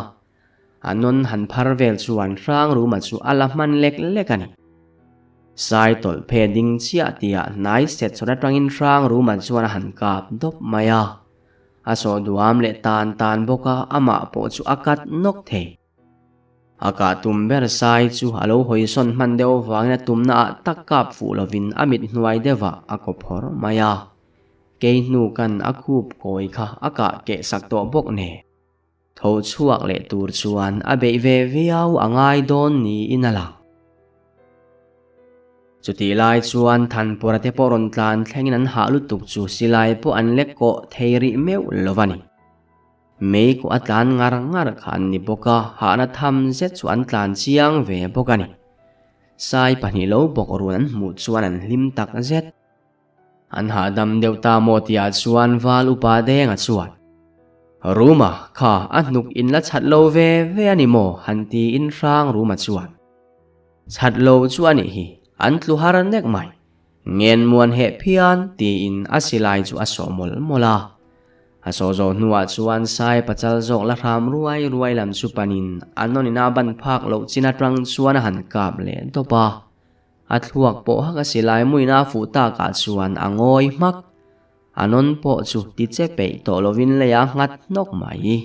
[SPEAKER 1] A nawn han phar vel chuan Hrangruma chu a la hman lek lek a ni. Sai tawlh phe ding chiah tihah hnai set chawt atangin Hrangruma chuan a han kap dawp mai a. A sawh duam leh tan tan bawk a, amah pawh chu a kat nawk thei. A kah tum ber sai chu a lo hawi sawn hman deuh avangin a tumna ah tak kap fuh lovin a mit hnuai deuhah a kaw phawr mai a. Kei hnu kan a khup kawi kha a kah keh sak tawh bawk nen. Tho chhuak leh tur chuan a beih ve viau a ngai dawn niin a lang. Chutih lai chuan Thanpura te pawh rawn tlan thlengin an hah lutuk chu silai pawh an lek kawh thei rih meuh lo a ni. Mei kawh a tlan ngar ngar kha an ni bawk a, hahna tham zet chu an tlan chiang ve bawk a ni. Sai pahnih lo bawk run an hmuh chuan an hlim tak zet. An hahdam deuh ta maw tihah chuan Val upa Denga chuan, Ruma, kha a hnuk in la chhat lo ve ve a ni maw? han tiin hrang Ruma chuan, Chhat lo chu a nih hi, an tlu har nek mai. Ngen muan heh phian tiin a silai chu a sawh mawlh mawlh a. A sawh zawh hnuah chuan sai pachal zawk la hram ruai ruai lam chu panin a nawnin a ban phak loh chin atang chuan a han kap leh dawp a. A thluak pawh hak a silai muin a fuh takah chuan a ngawi hmak. A nawn pawh chu ti che peih tawh lovin lei a nghat hnawk mai.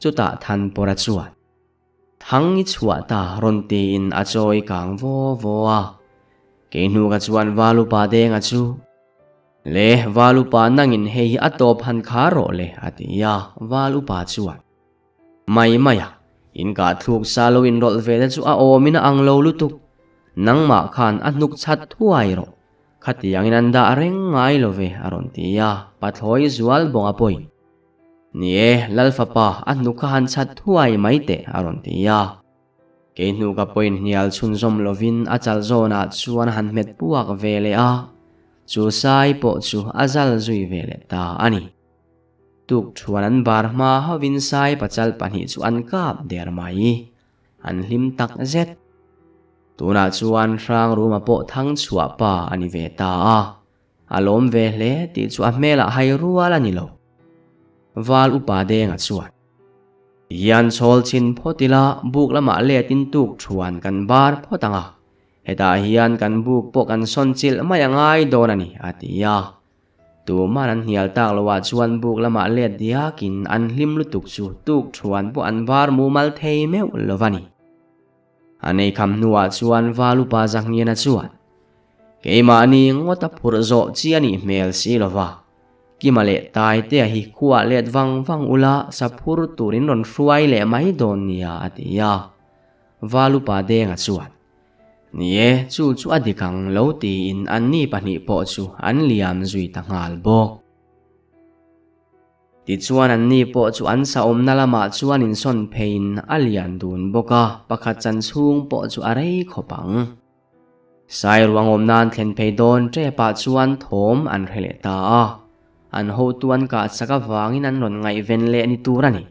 [SPEAKER 1] Chutah Thanpawra chuan. Thang i chhuah ta rawn tiin a chawi kang vaw vaw a. Kei hnu ka chuan Valupa Denga chu, Le, Valupa nangin hei hi a tawp han khar rawh le a ti a, Valupa chuan, Mai mai a, in kah thluk sa lo inrawlh ve te chu a awmin a ang lo lutuk, nangmah khan a hnuk chhat thuai rawh, khatiangin an dah reng ngai lo ve a rawn ti a, Pathlawi zual bawnga pawhin, Ni e, Lal fapa, a hnuk kha han chhat thuai mai teh, a rawn ti a. Kei hnu ka pawhin hnial chhunzawm lovin a chal zawnah chuan a han hmet puak ve leh a, chu sai pawh chu a zal zui ve leh ta a ni. Tuk thuan an bar hma hovin sai pachal pahnih chu an kap der mai. An hlim tak zet. Tunah chuan Hrangruma pawh thang chhuah pa a ni ve ta a. A lawm ve hle tih chu a hmelah hai rual a ni lo. Val upa Denga chuan, Hian chhawl chhin phawt ila buk lamah letin tuk thuan kan bar phawt ang a, hetah hian kan buk pawh kan sawn chilh mai a ngai dawn a ni, a ti a. Tuman an hnial tak loah chuan buk lamah let diakin an hlim lutuk chu tuk thuan pawh an bar mumal thei meuh lo va ni. A nei kham hnuah chuan Val upa Zahngiana chuan, Keimahni ngawt a phurh zawh chi a nih hmel si lo va, Kima leh Taitea hi khuah let vang vang ula sa phur turin rawn hruai leh mai dawn nia a ti a. Val upa Denga chuan, Ni e, chu chu a dik ang lo tiin anni pahnih pawh chu an liam zui ta nghal bawk. Tichuan anni pawh chu an sa awmna lamah chuan insawn pheiin a lian dun bawk a, pakhat chan chhung pawh chu a rei khawp ang. Sai ruang awm nan thlen phei dawn ṭepah chuan thawm an hre leh ta a, an hotu an kah chak avangin an rawn ngaihven leh ni tur a ni.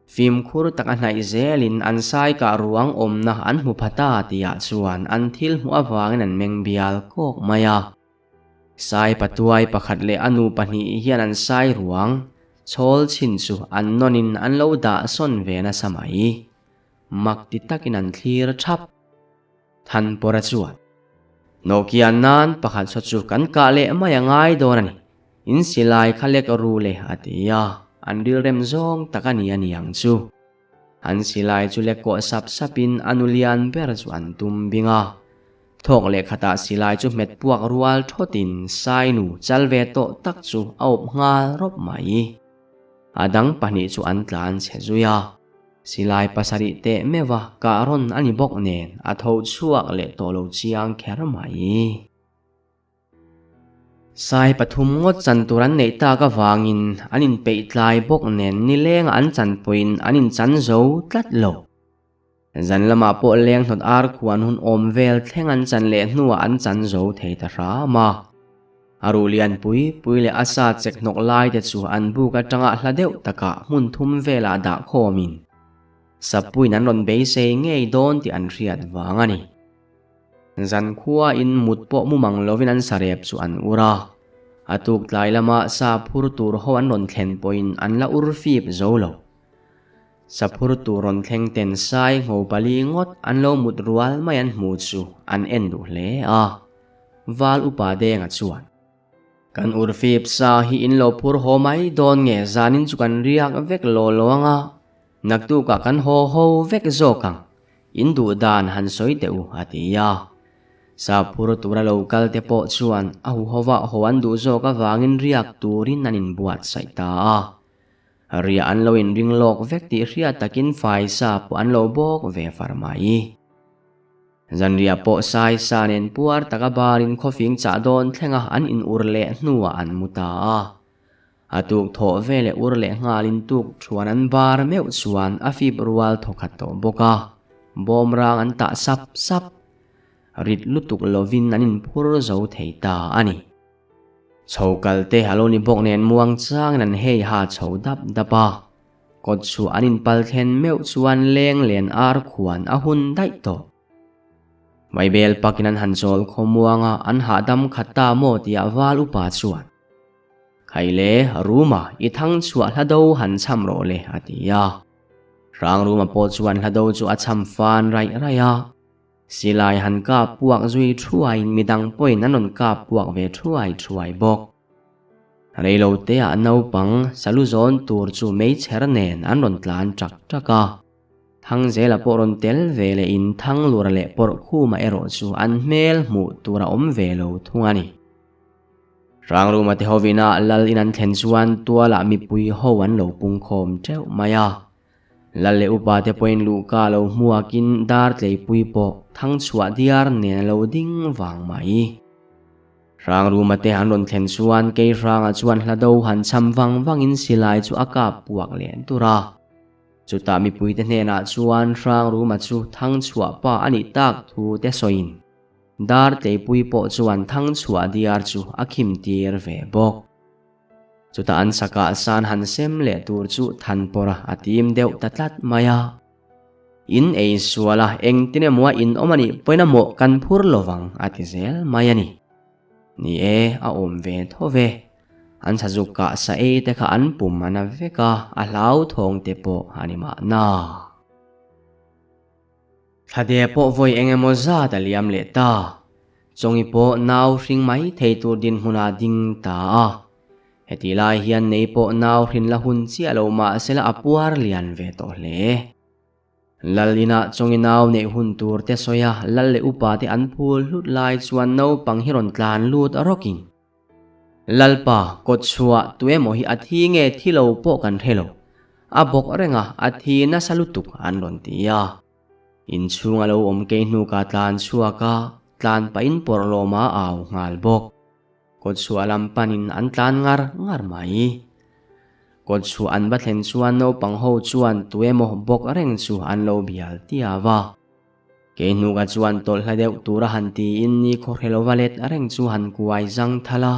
[SPEAKER 1] Fimkhur taka hnaih zelin an sai kah ruang awmna an hmu pha ta tihah chuan an thil hmuh avangin an meng bial kawk mai a. Sai patuai pakhat leh a nu pahnih hian an sai ruang chhawl chhin chu an nawnin an lo dah sawn ve nasa mai. Mak ti takin an thlir thap. Thanpawra chuan, Nokia nan pakhat saw chu kan kah leh mai a ngai dawn a ni. In silai kha lek ru le a ti a, an rilrem zawng tak a ni a ni ang chu. An silai chu lek kawh sap sapin a nu lian ber chu an tum bing a. Thawk leh khatah silai chu hmet puak rual thawtin Sainu chal ve tawh tak chu a awp nghal rawp mai. A dang pahnih chu an tlan chhe zui a. Silai pasarih teh meuh a kah rawn a ni bawk nen a tho chhuak leh tawh lo chiang kher mai. Sai pathum ngawt chan tur an neih tak avangin an inpeih tlai bawk nen nilengah an chan pawhin an inchan zo tlat lo. Zan lamah pawh leng hnawt ar khuan hun awm vel thleng an chan leh hnuah an chan zo thei ta hram a. A ruh lian pui pui leh a sa chek hnawk lai te chu an buk atanga hla deuh takah hmun thum velah dah khawmin Sappuiin an rawn beisei ngei dawn tih an hriat vang a ni. Zankhua in mut pawh mu mang lovin an sarep chu an ur a, a tuk tlai lama sa phur tur ho an rawn thlen pawhin an la ur fip zo lo. Sa phur tur rawn thleng ten sai ngho pali ngawt an lo mut rual mai an hmu chu an en duh hle a, Val upa Denga chuan, Kan ur fip sa hi in lo phur haw mai dawn nge zanin chu kan riak vek law lo anga, naktukah kan haw ho vek zawk ang. In duh dan han sawi teh u, a ti a. Saphur tura lo kal te pawh chuan a huhova haw an duh zawk avangin riak turin an inbuatsaih ta a. Riah an lo inring lawk vek tih hriat takin faisa pawh an lo bawk ve far mai. Zanriah pawh sai sa nen puar taka barin khawfing chah dawn thlenga an in ur leh hnuah an mu ta a. A tuk thawh ve leh ur leh nghalin tuk thuan an bar meuh chuan a fip rual thawkhat tawh bawk a, bawmrang an tah sap sap. Rit lutuk lovin an inphur zo thei ta a ni. Chho kal te a lo ni bawk nen muang changin an hei ha chho dap dap a, kawt chhuah an inpal thlen meuh chuan leng len ar khuan a hun daih tawh. Vaibel pakin an han chawl khawmuang a, an hahdam khat ta maw tih ah val upa chuan. Khaile, Ruma, i thang chhuah hla do han cham rawh le, a ti a. Hrang Ruma pawh chuan hla do chu a cham fan raih raih a. Silai han kap puak zui thuaiin midang pawhin an rawn kap puak ve thuai thuai bawk. Reiloteah naupang salu zawn tur chu meichher nen an rawn tlan ṭak ṭak a. Thangzela pawh rawn tel ve leh in Thanglura leh Pawrhkhuma erawh chu an hmel hmuh tur a awm ve lo thung a ni. Hrangruma te hovina lal in an thlen chuan tualah mipui ho an lo pungkhawm teuh mai a. Lal leh upa te pawhin luhka lo hmuakin dar tleipui pawh thangchhuah diar nen a lo ding vang mai. Hrangruma te an rawn thlen chuan Keihranga chuan hla do han cham vang vangin silai chu a kap puak leh dur a. Chutah mipuite hnenah chuan Hrangruma chu thangchhuah pa a nih tak thu te sawiin, Dar tleipui pawh chuan thangchhuah diar chu a khim tir ve bawk. Chutah an sakah san han sem leh tur chu Thanpawra a tim deuh ta tlat mai a. In ei sual a, engtin emaw a in awm a nih pawhin a mawh kan phur lo vang a ti zel mai a ni. Ni e, a awm ve tho ve. An sazuk kah sa ei te kha an pum a na vek a, a hlauthawng te pawh a ni mahna. Thlade pawh vawi eng emaw zat a liam leh ta. Chawngi pawh nau hring mai thei tur dinhmunah ding ta a. Heti lai hian nei pawh nau hrin la hun chiah lo mah sela a puar lian ve tawh hle. Lal inah chawngi nau neih hun tur te sawi a, lal leh upa te an phul hlut lai chuan naupang hi rawn tlan lut rawkin. Lalpa, kawtchhuah tuemaw hi a thi nge thi lo pawh kan hre lo. A bawk reng a, a thi nasa lutuk an rawn ti a. Inchhung a lo awm kei hnuka tlan chhuak a, tlan pahin pawrh lawma a au nghal bawk. Kawtchhuah lam panin an tlan ngar ngar mai. Kawtchhuah an va thlen chuan naupang ho chuan tuemaw bawk reng chu an lo bial tiau a. Kei hnuka chuan tawlh hla deuh tura han tiin ni khawhre lova let reng chu han kuai zang thal a.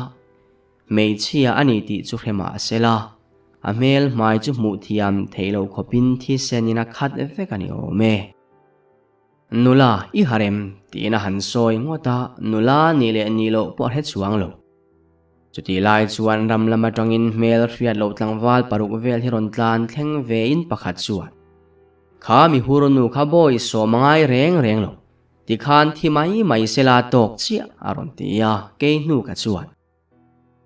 [SPEAKER 1] Hmeichhia a ni tih chu hre mah se la. A hmel hmai chu hmuh thiam theih loh khawpin thisenin a khat vek a ni awm e. Nula, i harem, tiin a han sawi ngawt a, nula nih leh nih loh pawh a hre chuang lo. Chutih lai chuan ram lam atangin hmel hriat loh tlangval paruk vel hi rawn tlan thleng vein pakhat chuan, Kha mi hurnu kha bawi sawm a ngai reng reng lo, tikhan thi mai mai sela tawk chiah, a rawn ti a, kei hnu ka chuan.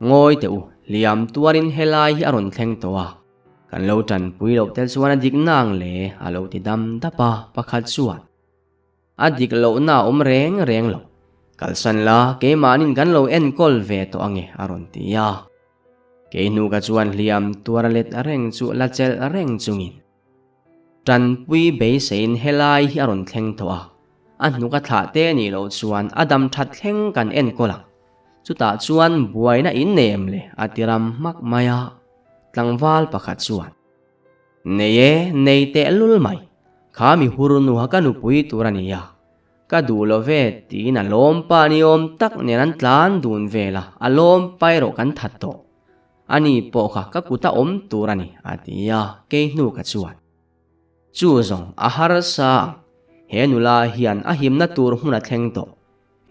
[SPEAKER 1] Ngawi teh u, hliam tuarin helai hi a rawn thleng tawh a, kan lo tanpui loh tel chuan a dik nang le, a lo ti dam dap a, pakhat chuan. A dik lohna a awm reng reng lo. Kalsan la, keimahnin kan lo enkawl ve tawh ange, a rawn ti a. Kei hnu ka chuan hliam tuar a let reng chu la chelh reng chungin. Tanpui beiseiin helai hi a rawn thleng tawh a, a hnuk a thlah te nih loh chuan a dam that thleng kan enkawl ang. Chutah chuan buaina in nei em le? a ti ram hmak mai a. Tlangval pakhat chuan, Nei e, nei tehlul mai. Kha mi hur nuha ka nupui tur a ni a. Ka duh lo ve tiin a lawmpa ni awm tak nen an tlan dun vel a, a lawmpa erawh kan that tawh. Ani pawh kha ka kut a awm tur a ni, a ti a, kei hnu ka chuan. Chu zawng a harsa ang, he nula hian a himna tur hmun a thleng tawh.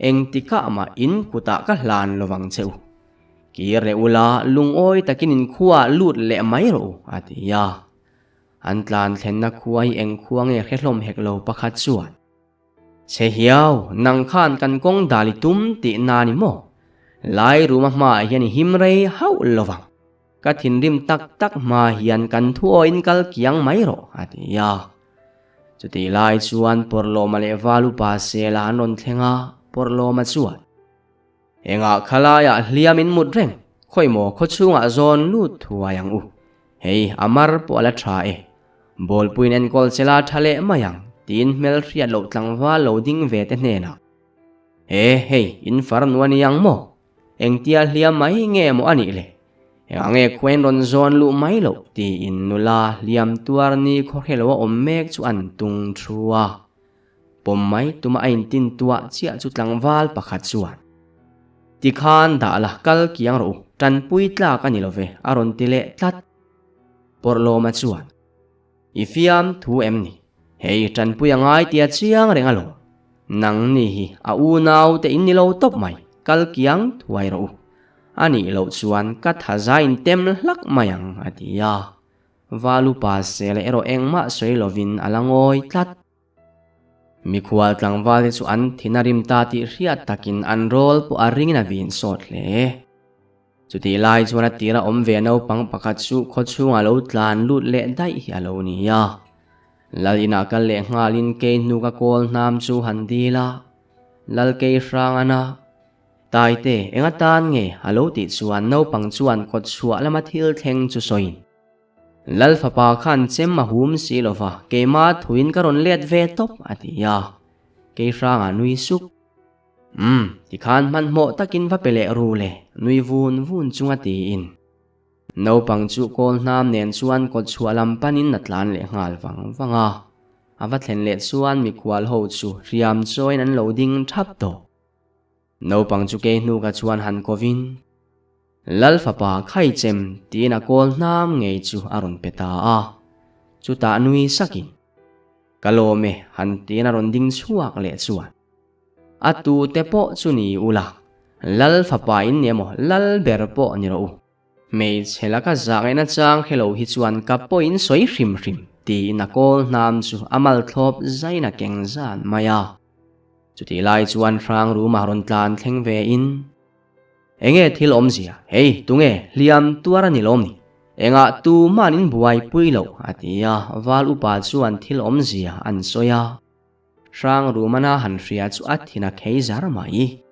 [SPEAKER 1] Engtikah mah in kutah ka hlan lo vang che u. Kir leh ula, lungawi takin in khuaah lut leh mai rawh u, a ti a. An tlan thlenna khua hi eng khua nge hre hlawm hek lo pakhat chuan. Chhe hiau, nang khan kan kawng dal i tum tih na ni maw? Lai ruma hmaah hian i him rei hauh lo vang. Ka thinrim tak tak hma hian kan thu awiin kal kiang mai rawh, a ti a. Chutih lai chuan Pawrhlawma leh Valupa Sela an rawn thleng a, Pawrhlawma chuan, Engah khalaiah hliam in mut reng, khawi maw khawchhungah zawn lut thuai ang u. Hei, a mar pawh a la tha e. Bawlpuiin enkawl che la tha leh mai ang, tiin hmelhriat loh tlangval lo ding ve te hnenah. He, hei, in farnu a ni ang maw? Engtia hliam mai nge maw a nih le? Engah nge khuain rawn zawn luh mai loh? tiin nula hliam tuar ni khawhre lo a awm mek chu an tung thu a. Pawm mai tuma a intin tuah chiah chu tlangval pakhat chuan, Tikhan dah la, kal kiang rawh u, tanpui tlak a ni lo ve, a rawn ti leh tlat. Pawrhlawma chuan, I fiam thu em ni? Hei, tanpui a ngai tia chiang reng alawm. Nang ni hi a unau te in ni lo tawp mai, kal kiang thuai rawh u. A nih loh chuan ka thaza in tem hlak mai ang, a ti a. Valupa sela erawh engmah sawi lovin a la ngawi tlat. Mikhual tlangval te chu an thin a rim ta tih hriat takin an rawl pawh a ringin a vin sawt hle. Chutih lai chuan a tira awm ve naupang pakhat chu khaw chhungah lo tlan lut leh daih hi a lo ni a. Lal inah kal leh nghalin kei hnu ka kawl hnam chu han dil a, Lal kei hrang ana. Taite, eng atan nge? a lo tih chuan naupang chuan kawtchhuah lama thil thleng chu sawiin. Lal fapa khan chem a hum si lo va, keimah thuin ka rawn let ve tawp, a ti a. Keihranga nui suk. Umm, tikhan hmanhmawh takin va pe leh ru le, nui vun vun chunga tiin. Naupang chu kawl hnam nen chuan kawt chhuah lam panin a tlan leh nghal vang vang a. A va thlen leh chuan mikhual ho chu hriam chawiin an lo ding thap tawh. Naupang chu kei hnuka chuan han kovin. Lal fapa Khaichem tiin a kawl hnam ngei chu a rawn pe ta a, chutah nui sakin, Ka lawm e han tiin a rawn ding chhuak leh chuan, A tute pawh chu ni ula, Lal fapa in ni emaw Lal ber pawh ni rawh u. Hmeichhe laka zah ngaihna chang hre lo hi chuan ka pawhin sawi hrim hrim tiin a kawl hnam chu a malthlawp zain a keng zan mai a. Chutih lai chuan hrang ruma rawn tlan thleng ve in, Enge thil awmzia? Hei, tunge? Hliam tuar a ni lawm ni? Engah tuman in buaipui loh? a ti a, Val upa chuan thil awmzia an sawi a. Hrang Rumana han hria chu a thin a khei zar mai.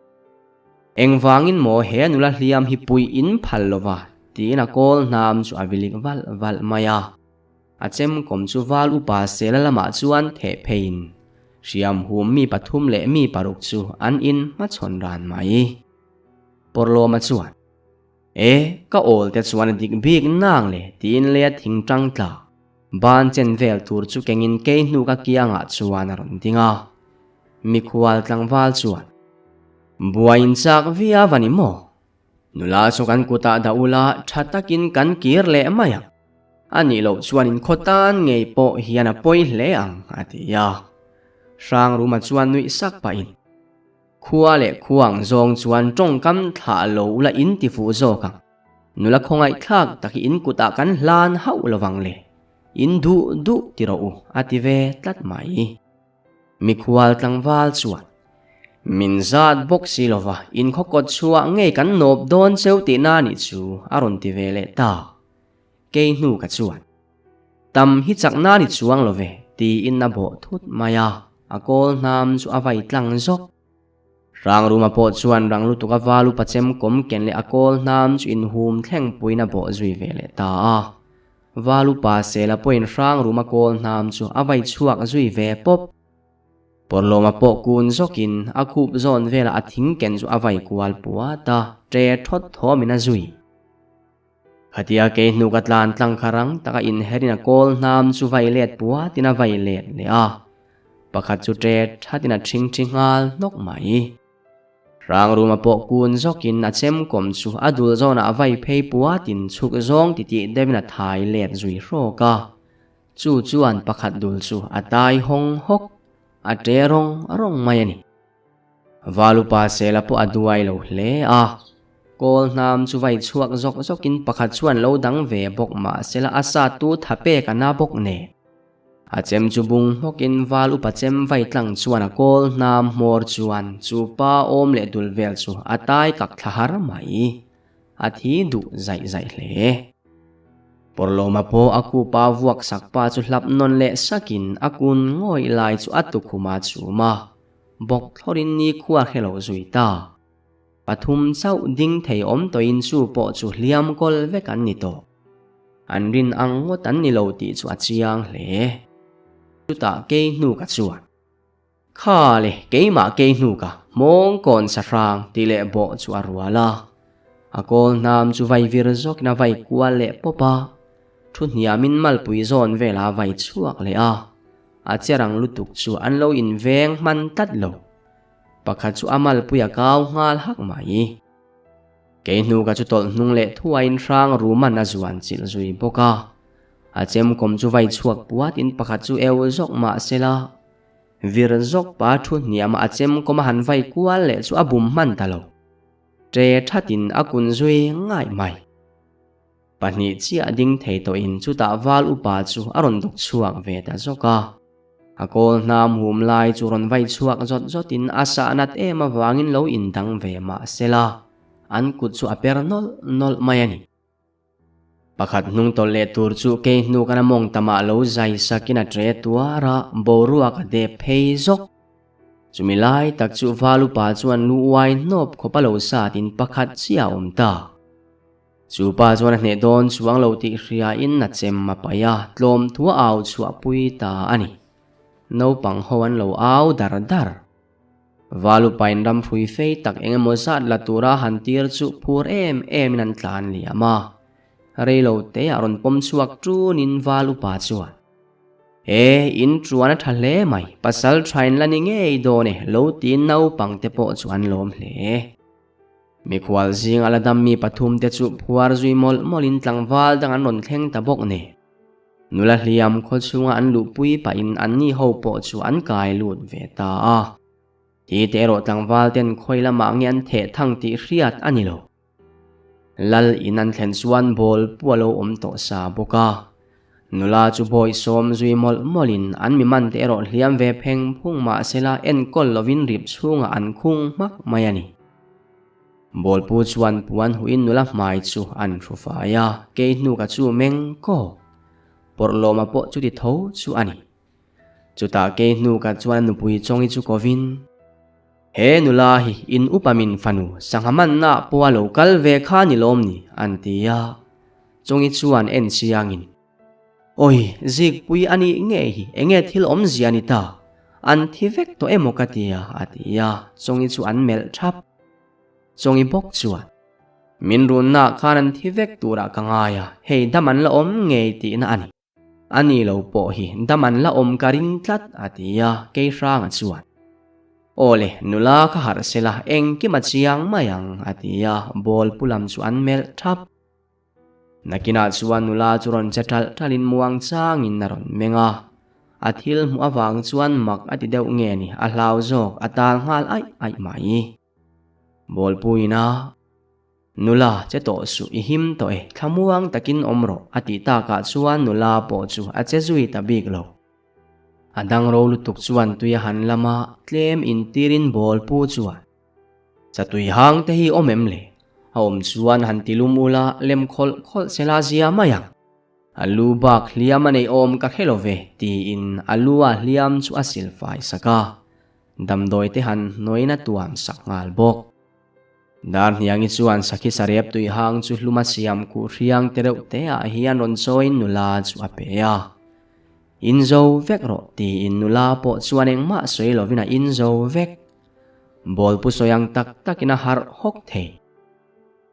[SPEAKER 1] Engvangin maw he nula hliam hi puih in phal lova? tiin a kawl hnam chu a vilik valh valh mai a. A chemkawm chu Val upa Sela lamah chuan theh pheiin hriam hum mi pathum leh mi paruk chu an in hmachhawn ran mai. Pawrlawma chuan, E, ka awl te chuan a dik bik nang le tiin leia thing tang tla ban chen vel tur chu kengin kei hnu ka kiangah chuan a rawn ding a. Mikhual tlangval chuan, Buai in chak viau a ni maw? Nula chu kan kutah dah ula tha takin kan kir leh mai ang. A nih loh chuan in khaw tan ngei pawh hian a pawi hle ang, a ti a. Hrangruma chuan nuih sak pahin, Khua leh khua ang zawng chuan tawngkam thlah lo ula in ti fuh zawk ang. Nula khawngaihthlak tak hi in kutah kan hlan hauh lovang le. In duh duh ti rawh u, a ti ve tlat mai. Mikhual tlangval chuan, Min zat bawk si lova, in khaw kawt chhuah ngei kan nawp dawn cheu tihna a nih chu, a rawn ti ve leh ta. Kei hnu ka chuan, Tam hi chakna ni chuang lo ve, tiin a bawh thut mai a, a kawl hnam chu a vai tlang zawk. Hrangruma pawh chuan rang lutuk a val upa chem kawm ken leh a kawl hnam chu inhum thleng puiin a bawh zui ve leh ta a. Val upa Sela pawhin Hrangruma kawl hnam chu a vai chhuak zui ve pawp. Pawrlawma pawh kun zawkin a khup zawn velah a thing ken chu a vai kual puat a, ṭe thawt thawmin a zui. Khatia kei hnuk a tlan tlang kha rang taka inherin a kawl hnam chu vai let puatin a vai let leh a, pakhat chu ṭet thatin a ṭhingṭhi nghal hnawk mai. Hrangruma pawh kun zawkin a chemkawm chu a dul zawnah a vai phei puatin chhuk zawng titih deuhin a thai let zui hrawk a, chu chuan pakhat dul chu a tai hawng hawk, a ṭe rawng rawng mai a ni. Valupa Sela pawh a duai lo hle a, kawl hnam chu vai chhuak zawk zawkin pakhat chuan lo dang ve bawk mah sela a sa tu tha pek a na bawk nen. A chem chu bung hmawkin val upa chem vai tlang chuan a kawl hnam hmawr chuan chu pa awm leh dul vel chu a tai kak thla har mai. A thi duh zaih zaih hle. Pawrlawma pawh a khupa vuak sak pa chu hlap nawn leh sakin a kun ngawih lai chu a tukhuma chhum a. Bawk thlawrin nikhua hre lo zui ta. Pathum chauh ding thei awm tawhin chu pawh chu hliam kawl vek an ni tawh. An rin ang ngawt an ni lo tih chu a chiang hle. Chutah kei hnu ka chuan. Kha le, keimah kei hnu ka hmawng kawn sa hrang tih leh bawh chu a rual a. A kawl hnam chu vai vir zawkin a vai kual leh pawp a. Thu hniamin malpui zawn velah a vai chhuak leh a. A che rang lutuk chu an lo inveng hman tlat lo. Pakhat chu a malpui a kau nghal hak mai. Kei hnu ka chu tawlh hnung leh thuaiin hrang ruman a zuan chilh zui bawk a. A chemkawm chu vai chhuak puatin pakhat chu eu zawk mah sela. Vir zawk pa thu hniama a chemkawm a han vai kual leh chu a bum hman ta lo. Ṭe thatin a kun zui ngaih mai. Pahnih chiah ding thei tawhin chutah val upa chu a rawn dawk chhuak ve ta zawk a. A kawl hnam hum lai chu rawn vai chhuak zawt zawtin a sah nat em avangin lo indang ve mah sela, an kut chu a per nawlh nawlh mai a ni. Pakhat hnung tawlh leh tur chu kei hnu kan a mawng tamah lo zai sakin a ṭe tuar a, boruak a dep phei zawk. Chumi lai tak chu val upa chuan lu uai hnawp khawp a lo satin pakhat chiah a awm ta. Chu pa chuan a hneh dawn chuang lo tih hriain a chem a paih a, tlawm thu a au chhuahpui ta a ni. Naupang ho an lo au dar dar. Valupain ram hrui fei tak eng emaw zat la tura han tir chu phur em emin an tlan liam a. Reilo te a rawn pawm chhuak ṭunin Valupa chuan, E, in ṭuan a ṭha hle mai, pasal ṭhain la ni ngei dawn e, lo tiin naupang te pawh chu an lawm hle. Mikhual zinga la dam mi pathum te chu phuar zui mawlh mawlhin tlangval dang an rawn thleng ta bawk nen. Nula hliam khaw chhunga an luhpui pahin anni ho pawh chu an kai lut ve ta a. Thi te erawh tlangval ten khawi lamah nge an theh thang tih hriat a ni lo. Lal in an thlen chuan bawl pu a lo awm tawh sa bawk a. Nula chu bawi sawm zui mawlh mawlhin an mi man te erawh hliam ve pheng phung mah sela enkawl lovin rip chhungah an khung hmak mai a ni. Bawlpu chuan puan huin nula hmai chu an hru fai a, kei hnuka chu meng kawk. Pawrhlawma pawh chuti tho chu a ni. Chutah kei hnuka chuan a nupui chawngi chu kovin, He nula hi in upa min fanu sangha manna pawha lo kal ve kha ni lawm ni? an ti a. Chawngi chuan en chiangin, Awi, Zikpui a nih ngei hi enge thil awmzia ni ta? An thi vek tawh emaw ka ti a, a ti a, Chawngi chu an melh thap. Chawngi bawk chuan, Min runnaah khan an thi vek turah ka ngai a, hei dam an la awm ngei tihna a ni. A ni lo pawh hi dam an la awm ka ring tlat, a ti a, Keihranga chuan, Aw le, nula kha harh sela, engkim a chiang mai ang, a ti a, ball pu lam chu an melh thap. Nakinah chuan nula chu rawn che ṭalh ṭalhin muang changin a rawn meng a. A thil hmuh avang chuan mak a ti deuh nge ni, a hlau zawk, a tal nghal aih aih mai. Bawlpuiin a Nula, che tawh suh, i him tawh e, thlamuang takin awm rawh, a tih takah chuan nula pawh chu a che zui ta bik lo. A dang ro lutuk chuan tui a han lam a, tlem intirin bawlpu chuan. Chatui hang te hi awm em le? A awm chuan han ti lum ula, lem khawlh khawlh se la zia mai ang. A lu bak hliam a nei awm ka hre lo ve, tiin a lu a hliam chu a sil fai sak a. Damdawi te han hnuaiin a tuam sak nghal bawk. Darhniangi chuan sakhi sarep tui hang chu hlum a siam khuh hriang te reuh te ah hian rawn chawiin nula chu a pe a. In zo vek rawh, tiin nula pawh chuan engmah sawi lovin a in zo vek. Bawlpu sawi ang tak takin a harh hawk thei.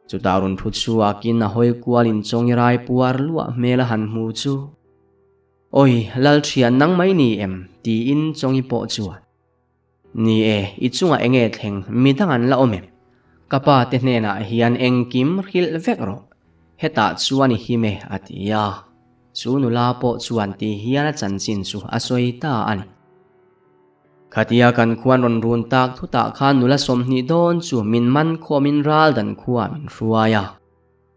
[SPEAKER 1] Chutah rawn thu chhuakin a hawi kualin chawngi rai puar luah hmel a han hmu chu, Awi, Lalthian nang mai ni em? tiin chawngi pawh chuan, Ni e, i chungah enge thleng midang an la awm em? Ka pa te hnenah hian engkim hrilh vek rawh, hetah chuan i him e, a ti a. Chu nula pawh chuan ti hian a chanchin chu a sawi ta a ni. Khatia kan khuan rawn run tak thutah khan nula 20 dawn chu min man khawmin ral dan khua min hruai a.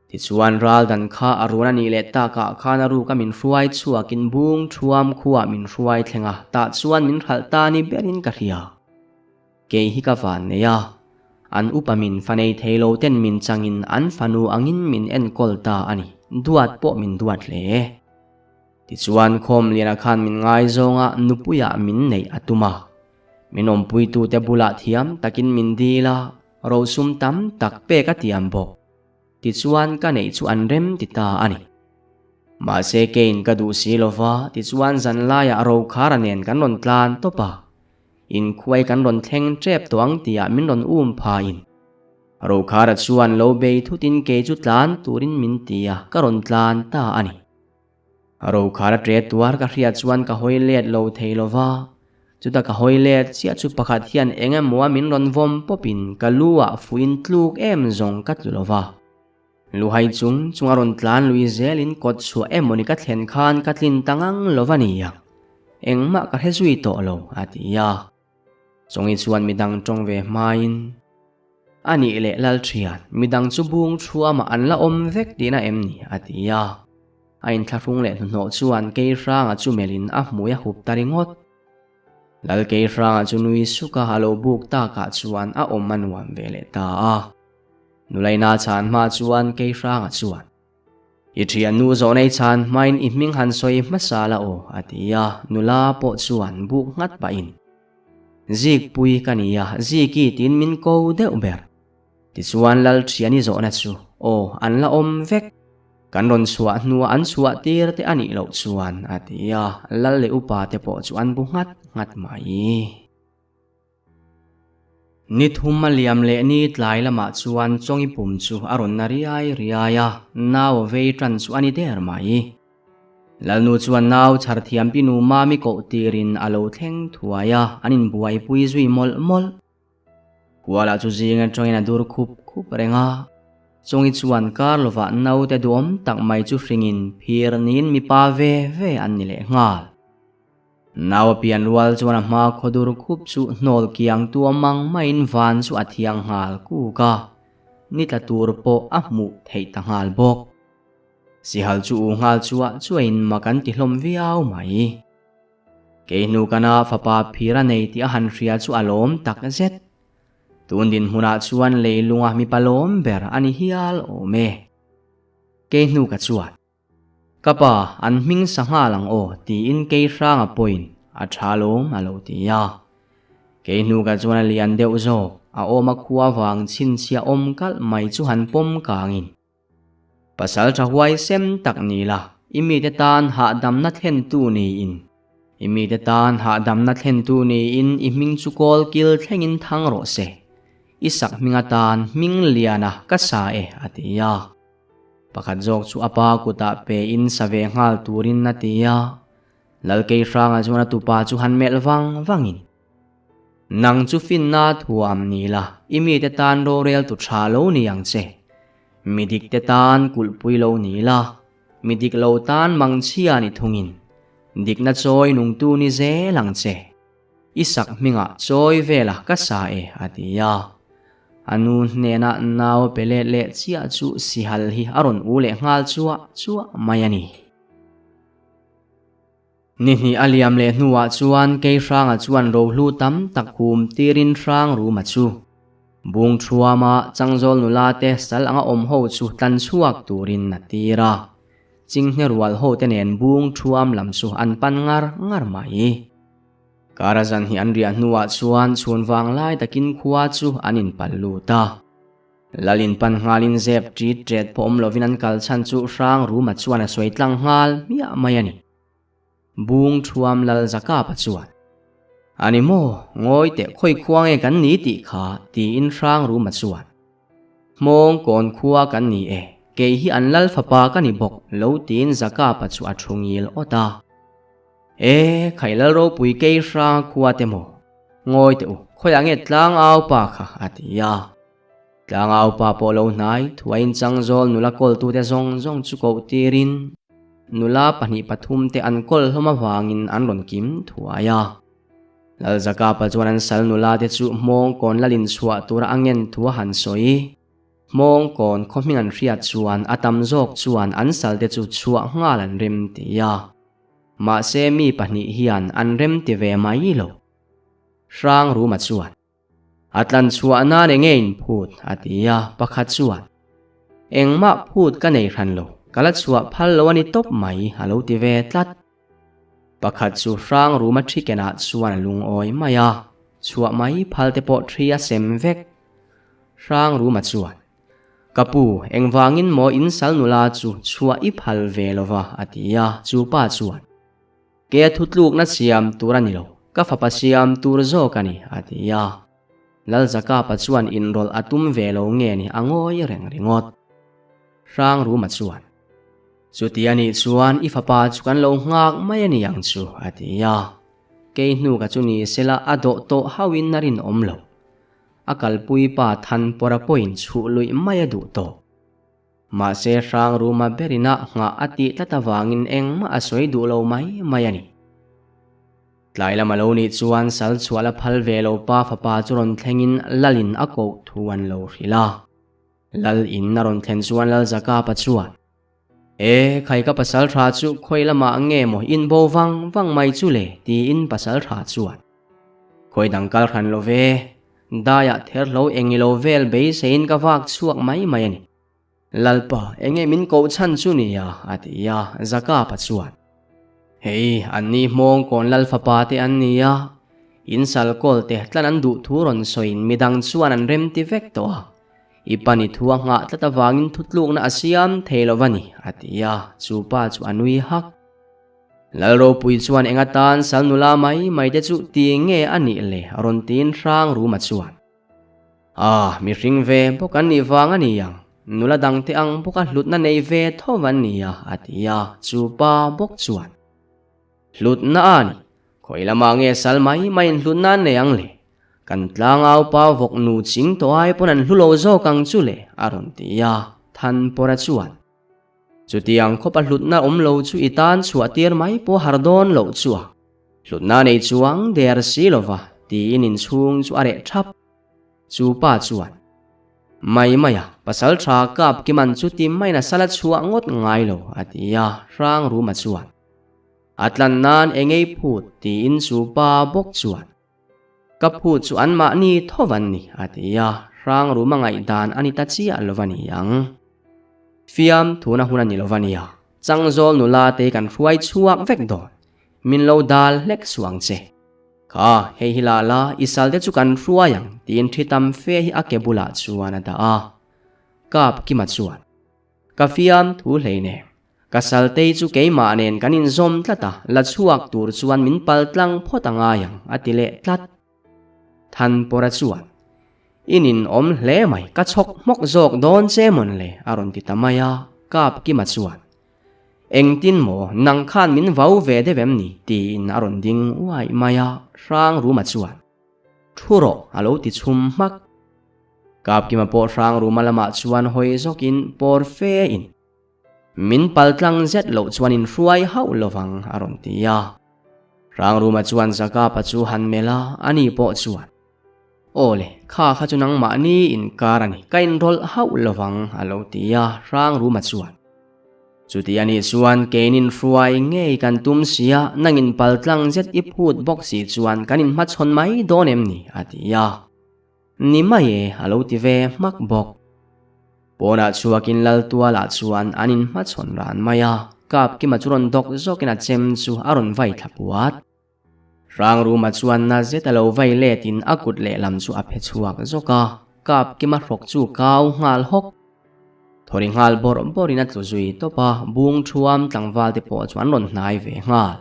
[SPEAKER 1] Tichuan ral dan kha a run a nih leh takah khan a ruka min hruai chhuakin bung thuam khuah min hruai thleng a, tah chuan min hralh ta ni berin ka hria. Kei hi ka van nei a, an upa min fa nei thei lo ten min changin an fanu angin min enkawl ta a ni, duat pawh min duat hle. Tichuan Khawmliana khan min ngaizawng a, nupuiah min neih a tum a. Min awmpuitute bulah thiam takin min dil a, rosum tam tak pek a tiam bawk. Tichuan ka neih chu an rem ti ta a ni. Mahse keiin ka duh si lo va, tichuan zanlaiah Rokhara nen kan rawn tlan tawp a. Inkhuai kan rawn thleng tep tawh ang tihah min rawn um phain. Rokhara chuan lo bei thutin kei chu tlan turin min ti a, ka rawn tlan ta a ni. Rokhara ṭe tuar ka hriat chuan ka hawi let lo thei lo va, chuta ka hawi let chiah chu pakhat hian eng emaw a min rawn vawm pawpin ka lu ah fuin tluk em zawng ka tlu lo va. Luhai chung chung a rawn tlan lui zelin kawt chhuah emaw ni ka thlen khan ka tlin ta ngang lo va nia, engmah ka hre zui tawh lo, a ti a. Chawngi chuan midang tawng ve hmain, A nih leh Lalthian, midang chu bung thuamah an la awm vek tihna em ni? a ti a. A inthlahrung leh hnuhnawh chuan Keihranga chu melhin a hmui a hup ta ringawt. Lal Keihranga chu nui suka a lo buk takah chuan a awm a nuam ve leh ta a. Nulaina chhan hma chuan Keihranga chuan, I thiannu zawhnei chhan hmain i hming han sawi hmasa la aw, a ti a, nula pawh chuan buk nghat pahin, Zikpui ka ni a, Ziki tiin min ko deuh ber. Tichuan Lal thiani zawhna chu, Aw, an la awm vek. Kan rawn chhuah hnua an chhuah tir te a nih loh chuan, a ti a, Lal leh upa te pawh chu an bu nghat nghat mai. Ni thum a liam leh ni tlai lamah chuan Chawngi pum chu a rawn na riai riai a, nau a vei tan chu a ni der mai. Lalnu chuan nau chhar thiam pinu Mami koh tirin a lo thleng thuai a, an inbuaipui zui mawlh mawlh. Kuala chu zing atangin a dur khup khup reng a, Chawngi chuan kar lovah naute duhawm tak mai chu hringin phir niin mipa ve ve an ni leh nghal. Nau a pian rual chuan a hma khawdur khup chu hnawl kiang tua mang maiin van chu a thiang nghal kuk a, ni tla tur pawh a hmuh theih ta nghal bawk. Sihal chu u nghal chuah chuahin mak an ti hlawm viau mai. Kei hnu kana fapa phir a nei tih a han hria chu a lawm tak zet. Tun dinhmunah chuan leilunga mipa lawm ber a ni hial awm e. Kei hnu ka chuan. Ka pa, an hming sa nghal ang aw, tiin kei hranga pawhin a tha lawm a lo ti a. Kei hnuka chuan a lian deuh zawk, a awm a khua vang chhinchhiah awm kalh mai chu han pawm kangin. Pasal tha huaisem tak ni la, i mite tan hahdamna thlentu niin, i mite tan hahdamna thlentu niin i hming chu kawl kil thlengin thang rawh se, i sak hming atan hming liana ka sa e, a ti a. Pakhat zawk chu a pa kutah pe in sa ve nghal turin a ti a, Lalkeihranga chuan a tupa chu han melh vang vangin, Nang chu finna thuam ni la, i mite tan rorel tu tha lo ni ang che. Mi dikte tan kulhpui lo ni la, mi dik lo tan mangchhia ni thungin dikna chawi nungtu ni zel ang che. I sak hmingah chawi vela ka sa e, a ti a. A nu hnenah nau pe let leh chiah chu sihal hi a rawn u leh nghal chuah chuah mai a ni. Ni hnih a liam leh hnuah chuan Keihranga chuan rohlu tam tak hum tirin hrang ruma chu bung thuama changzawl nula te sal anga awm ho chu tlan chhuak turin a tir a. Chinghne rual ho te nen bung thuam lam chu an pan ngar ngar mai. Kara zan hi an riah hnuah chuan chhun vang lai takin khua chu an inpalh lut a. Lalin pan nghalin zep ṭit ṭet pawh awm lovin an kal chhan chu hrang ruma chuan a sawi tlang nghal hmiah mai a ni. Bung Thuam Lal Zakapa chuan, A ni maw, ngawi teh khawi khua nge kan ni tih kha, tiin hrang ruma chuan, Hmawng kawn khua kan ni e, kei hi an lal fapa ka ni bawk, lo tiin Zakapa chu a thu ngil awt a. E, khai lal ropui kei hrang khua te maw, ngawi teh u, khawiah nge tlangau pa kha, a ti a. Tlangau pa pawh lo hnai thuain changzawl nula kawltute zawng zawng chu koh tirin nula pahnih pathum te an kawl hlawm avangin an rawn kim thuai a. Lalzakapa chuan an sal nula te chu hmawng kawn lalin chhuah tura a ngen thu a han sawi. Hmawng kawn khaw hming an hriat chuan a tam zawk chuan an sal te chu chhuah nghal an rem ti a. Mahse mi pahnih hian an rem ti ve mai lo. Hrang Ruma chuan. A tlan chhuah nan enge in phut? a ti a, pakhat chuan, Engmah phut ka nei hran lo, ka la chhuah phal lo a ni tawp mai, a lo ti ve tlat. Pakhat chu hrang ruma thi kenah chuan a lungawi mai a, chhuah mai phal te pawh thi a sem vek. Hrang ruma chuan, Ka pu, engvangin maw in sal nula chu chhuah i phal ve lo va? a ti a, chu pa chuan, Ke thutlukna siam tur a ni lo, ka fapa siam tur zawk a ni, a ti a. Lalzakapa chuan inrawlh a tum ve lo nge ni a ngawi reng ringawt. Hrangruma chuan, Chuti a nih chuan i fapa chu kan lo nghak mai a ni ang chu, a ti a. Kei hnuka chu ni sela a dawh tawh hauhin a rinawm lo. A kalpui pa Thanpawra pawhin chhuh luih mai a duh tawh. Mahse hrang ruma berin a nghah a tih tlat avangin engmah a sawi duh lo mai mai a ni. Tlai lama lo nih chuan sal chhuah la phal ve lo pa fapa chu rawn thlengin Lalin a koh thu an lo hrilh a. Lalin a rawn thlen chuan Lalzakapa chuan, E, khai ka pasal tha chu khawi lamah nge maw in bo vang vang mai chu le? tiin pasal tha chuan, Khawi dang kal hran lo ve, Daiah therhlo eng ilo vel beiseiin ka vak chhuak mai mai a ni. Lalpa, enge min koh chhan chu nia? a ti a, Zakapa chuan, Hei, anni hmawng kawn lal fapa te an ni a, in sal kawl te tlan an duh thu rawn sawiin midang chuan an remti vek tawh a, i pa ni thu a nghah tlat avangin thutlukna a siam thei lo va ni, a ti a, chu pa chu a nui hak. Lalropui chuan eng atan sal nula mai mai te chu ti nge a nih le rawn tiin hrang ruma chuan, Ah, mihring ve bawk an nih vang a ni ang, nula dang te ang bawka hlutna nei ve tho an ni a, a ti a, chu pa bawk chuan, Hlutna a ni, khawi lamah nge sal mai maiin hlutna an nei ang le, kan tlangau pa vawk nu ching tawh ai pawn an hlu lo zawk ang chu le, a rawn ti a, Thanpawra chuan, Chutiang khawpa hlutna awm lo chu i tan chhuah tir mai pawh har dawn loh chu a hlutna nei chuang der si lova tiin inchhung chu a reh thap. Chu pa chuan, Mai mai a, pasal tha kap kiman chu ti maiin a sal a chhuah ngawt ngai lo, a ti a, hrang ruma chuan, A tlan nan engei phut, tiin chu pa bawk chuan, Ka phut chu anmahni tho van ni, a ti a, hrang ruma ngaihdan a ni ta chiah lo va ni ang. Fiam thuna hun a ni lo va nia, Changzawl nula te kan hruai chhuak vek dawn, min lo dal hlek suh ang che. Kha, hei hi la la, i sal te chu kan hruai ang, tiin thi tam fe hi a ke bulah chuan a dah a. Kap Kima chuan, Ka fiam thu hlei nen, Ka saltei chu keimah nen kan inzawm tlat a, la chhuak tur chuan min pal tlang phawt a ngai ang, a ti leh tlat. Thanpawra chuan, I ninawm hle mai, ka chhawk hmawk zawk dawn che mawn le, a rawn ti ta mai a, Kap Kima chuan, Engtin maw, nang khan min vau ve deuh em ni? tiin a rawn ding uaih mai a, Hrangruma chuan, Thu rawh, a lo ti chhum hmak. Kapkima pawh Hrangruma lamah chuan hawi zawkin pawr fe in, Min paltlang zet loh chuan in hruai hauh lovang a rawn ti a. Hrangruma chuan Zakapa chu han melh a, ani pawh chuan, Aw le, kha kha chu nangmahni inkar a ni, ka inrawlh hauh lovang a lo ti a, Hrangruma chuan, Chuti a nih chuan keinin hruai ngei kan tum sia, nangin paltlang zet i phut bawk si chuan kan inhmachhawn mai dawn em ni? a ti a. Ni mai e, a lo ti ve hmak bawk. Pawnah chhuakin Laltualah chuan an inhmachhawn ran mai a, Kapkima chu rawn dawk zawkin a chem chu a rawn vai thla puat. Hrangruma chuan na zet a lo vai letin a kut lehlam chu a phe chhuak zawk a, Kapkima hrawk chu kau nghal hawk. Thawri nghal bawrh bawrhin a tlu zui tawp a, bung thuam tlangval te pawh chu an rawn hnai ve nghal.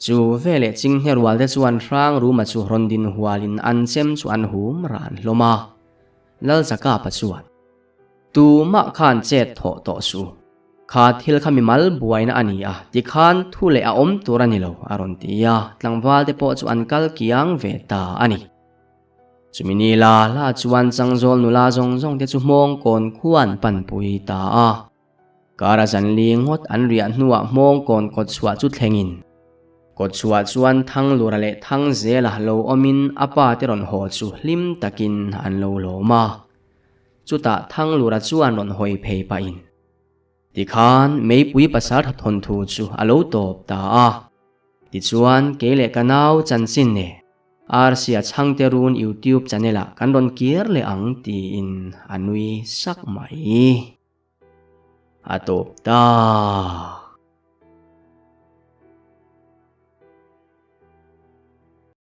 [SPEAKER 1] Chu veleh chinghne rual te chuan Hrangruma chu rawn din hualin an chem chu an hum ran hlawm a. Lalzakapa chuan, Tumah khan chet thawh tawh suh. Kha thil kha mimal buaina a ni a, tikhan thu leh a awm tur a ni lo, a rawn ti a, tlangval te pawh chu an kal kiang ve ta a ni. Chumi ni la la chuan Changzawl nula zawng zawng te chu Hmawngkawn khua an panpui ta a. Kara zan li ngawt an riah hnuah Hmawngkawn kawtchhuah chu thlengin, kawtchhuah chuan Thanglura leh Thangzela lo awmin a pa te rawn haw chu hlim takin an lo lawm a. Chutah Thanglura chuan rawn hawi phei pahin, Tikhan meipui pasal tha thawnthu chu a lo tawp ta a. Tichuan kei leh ka nau chanchin nen Arsia Chhangte Run YouTube channel ah kan rawn kir leh ang tiin a nui sak mai. A tawp ta.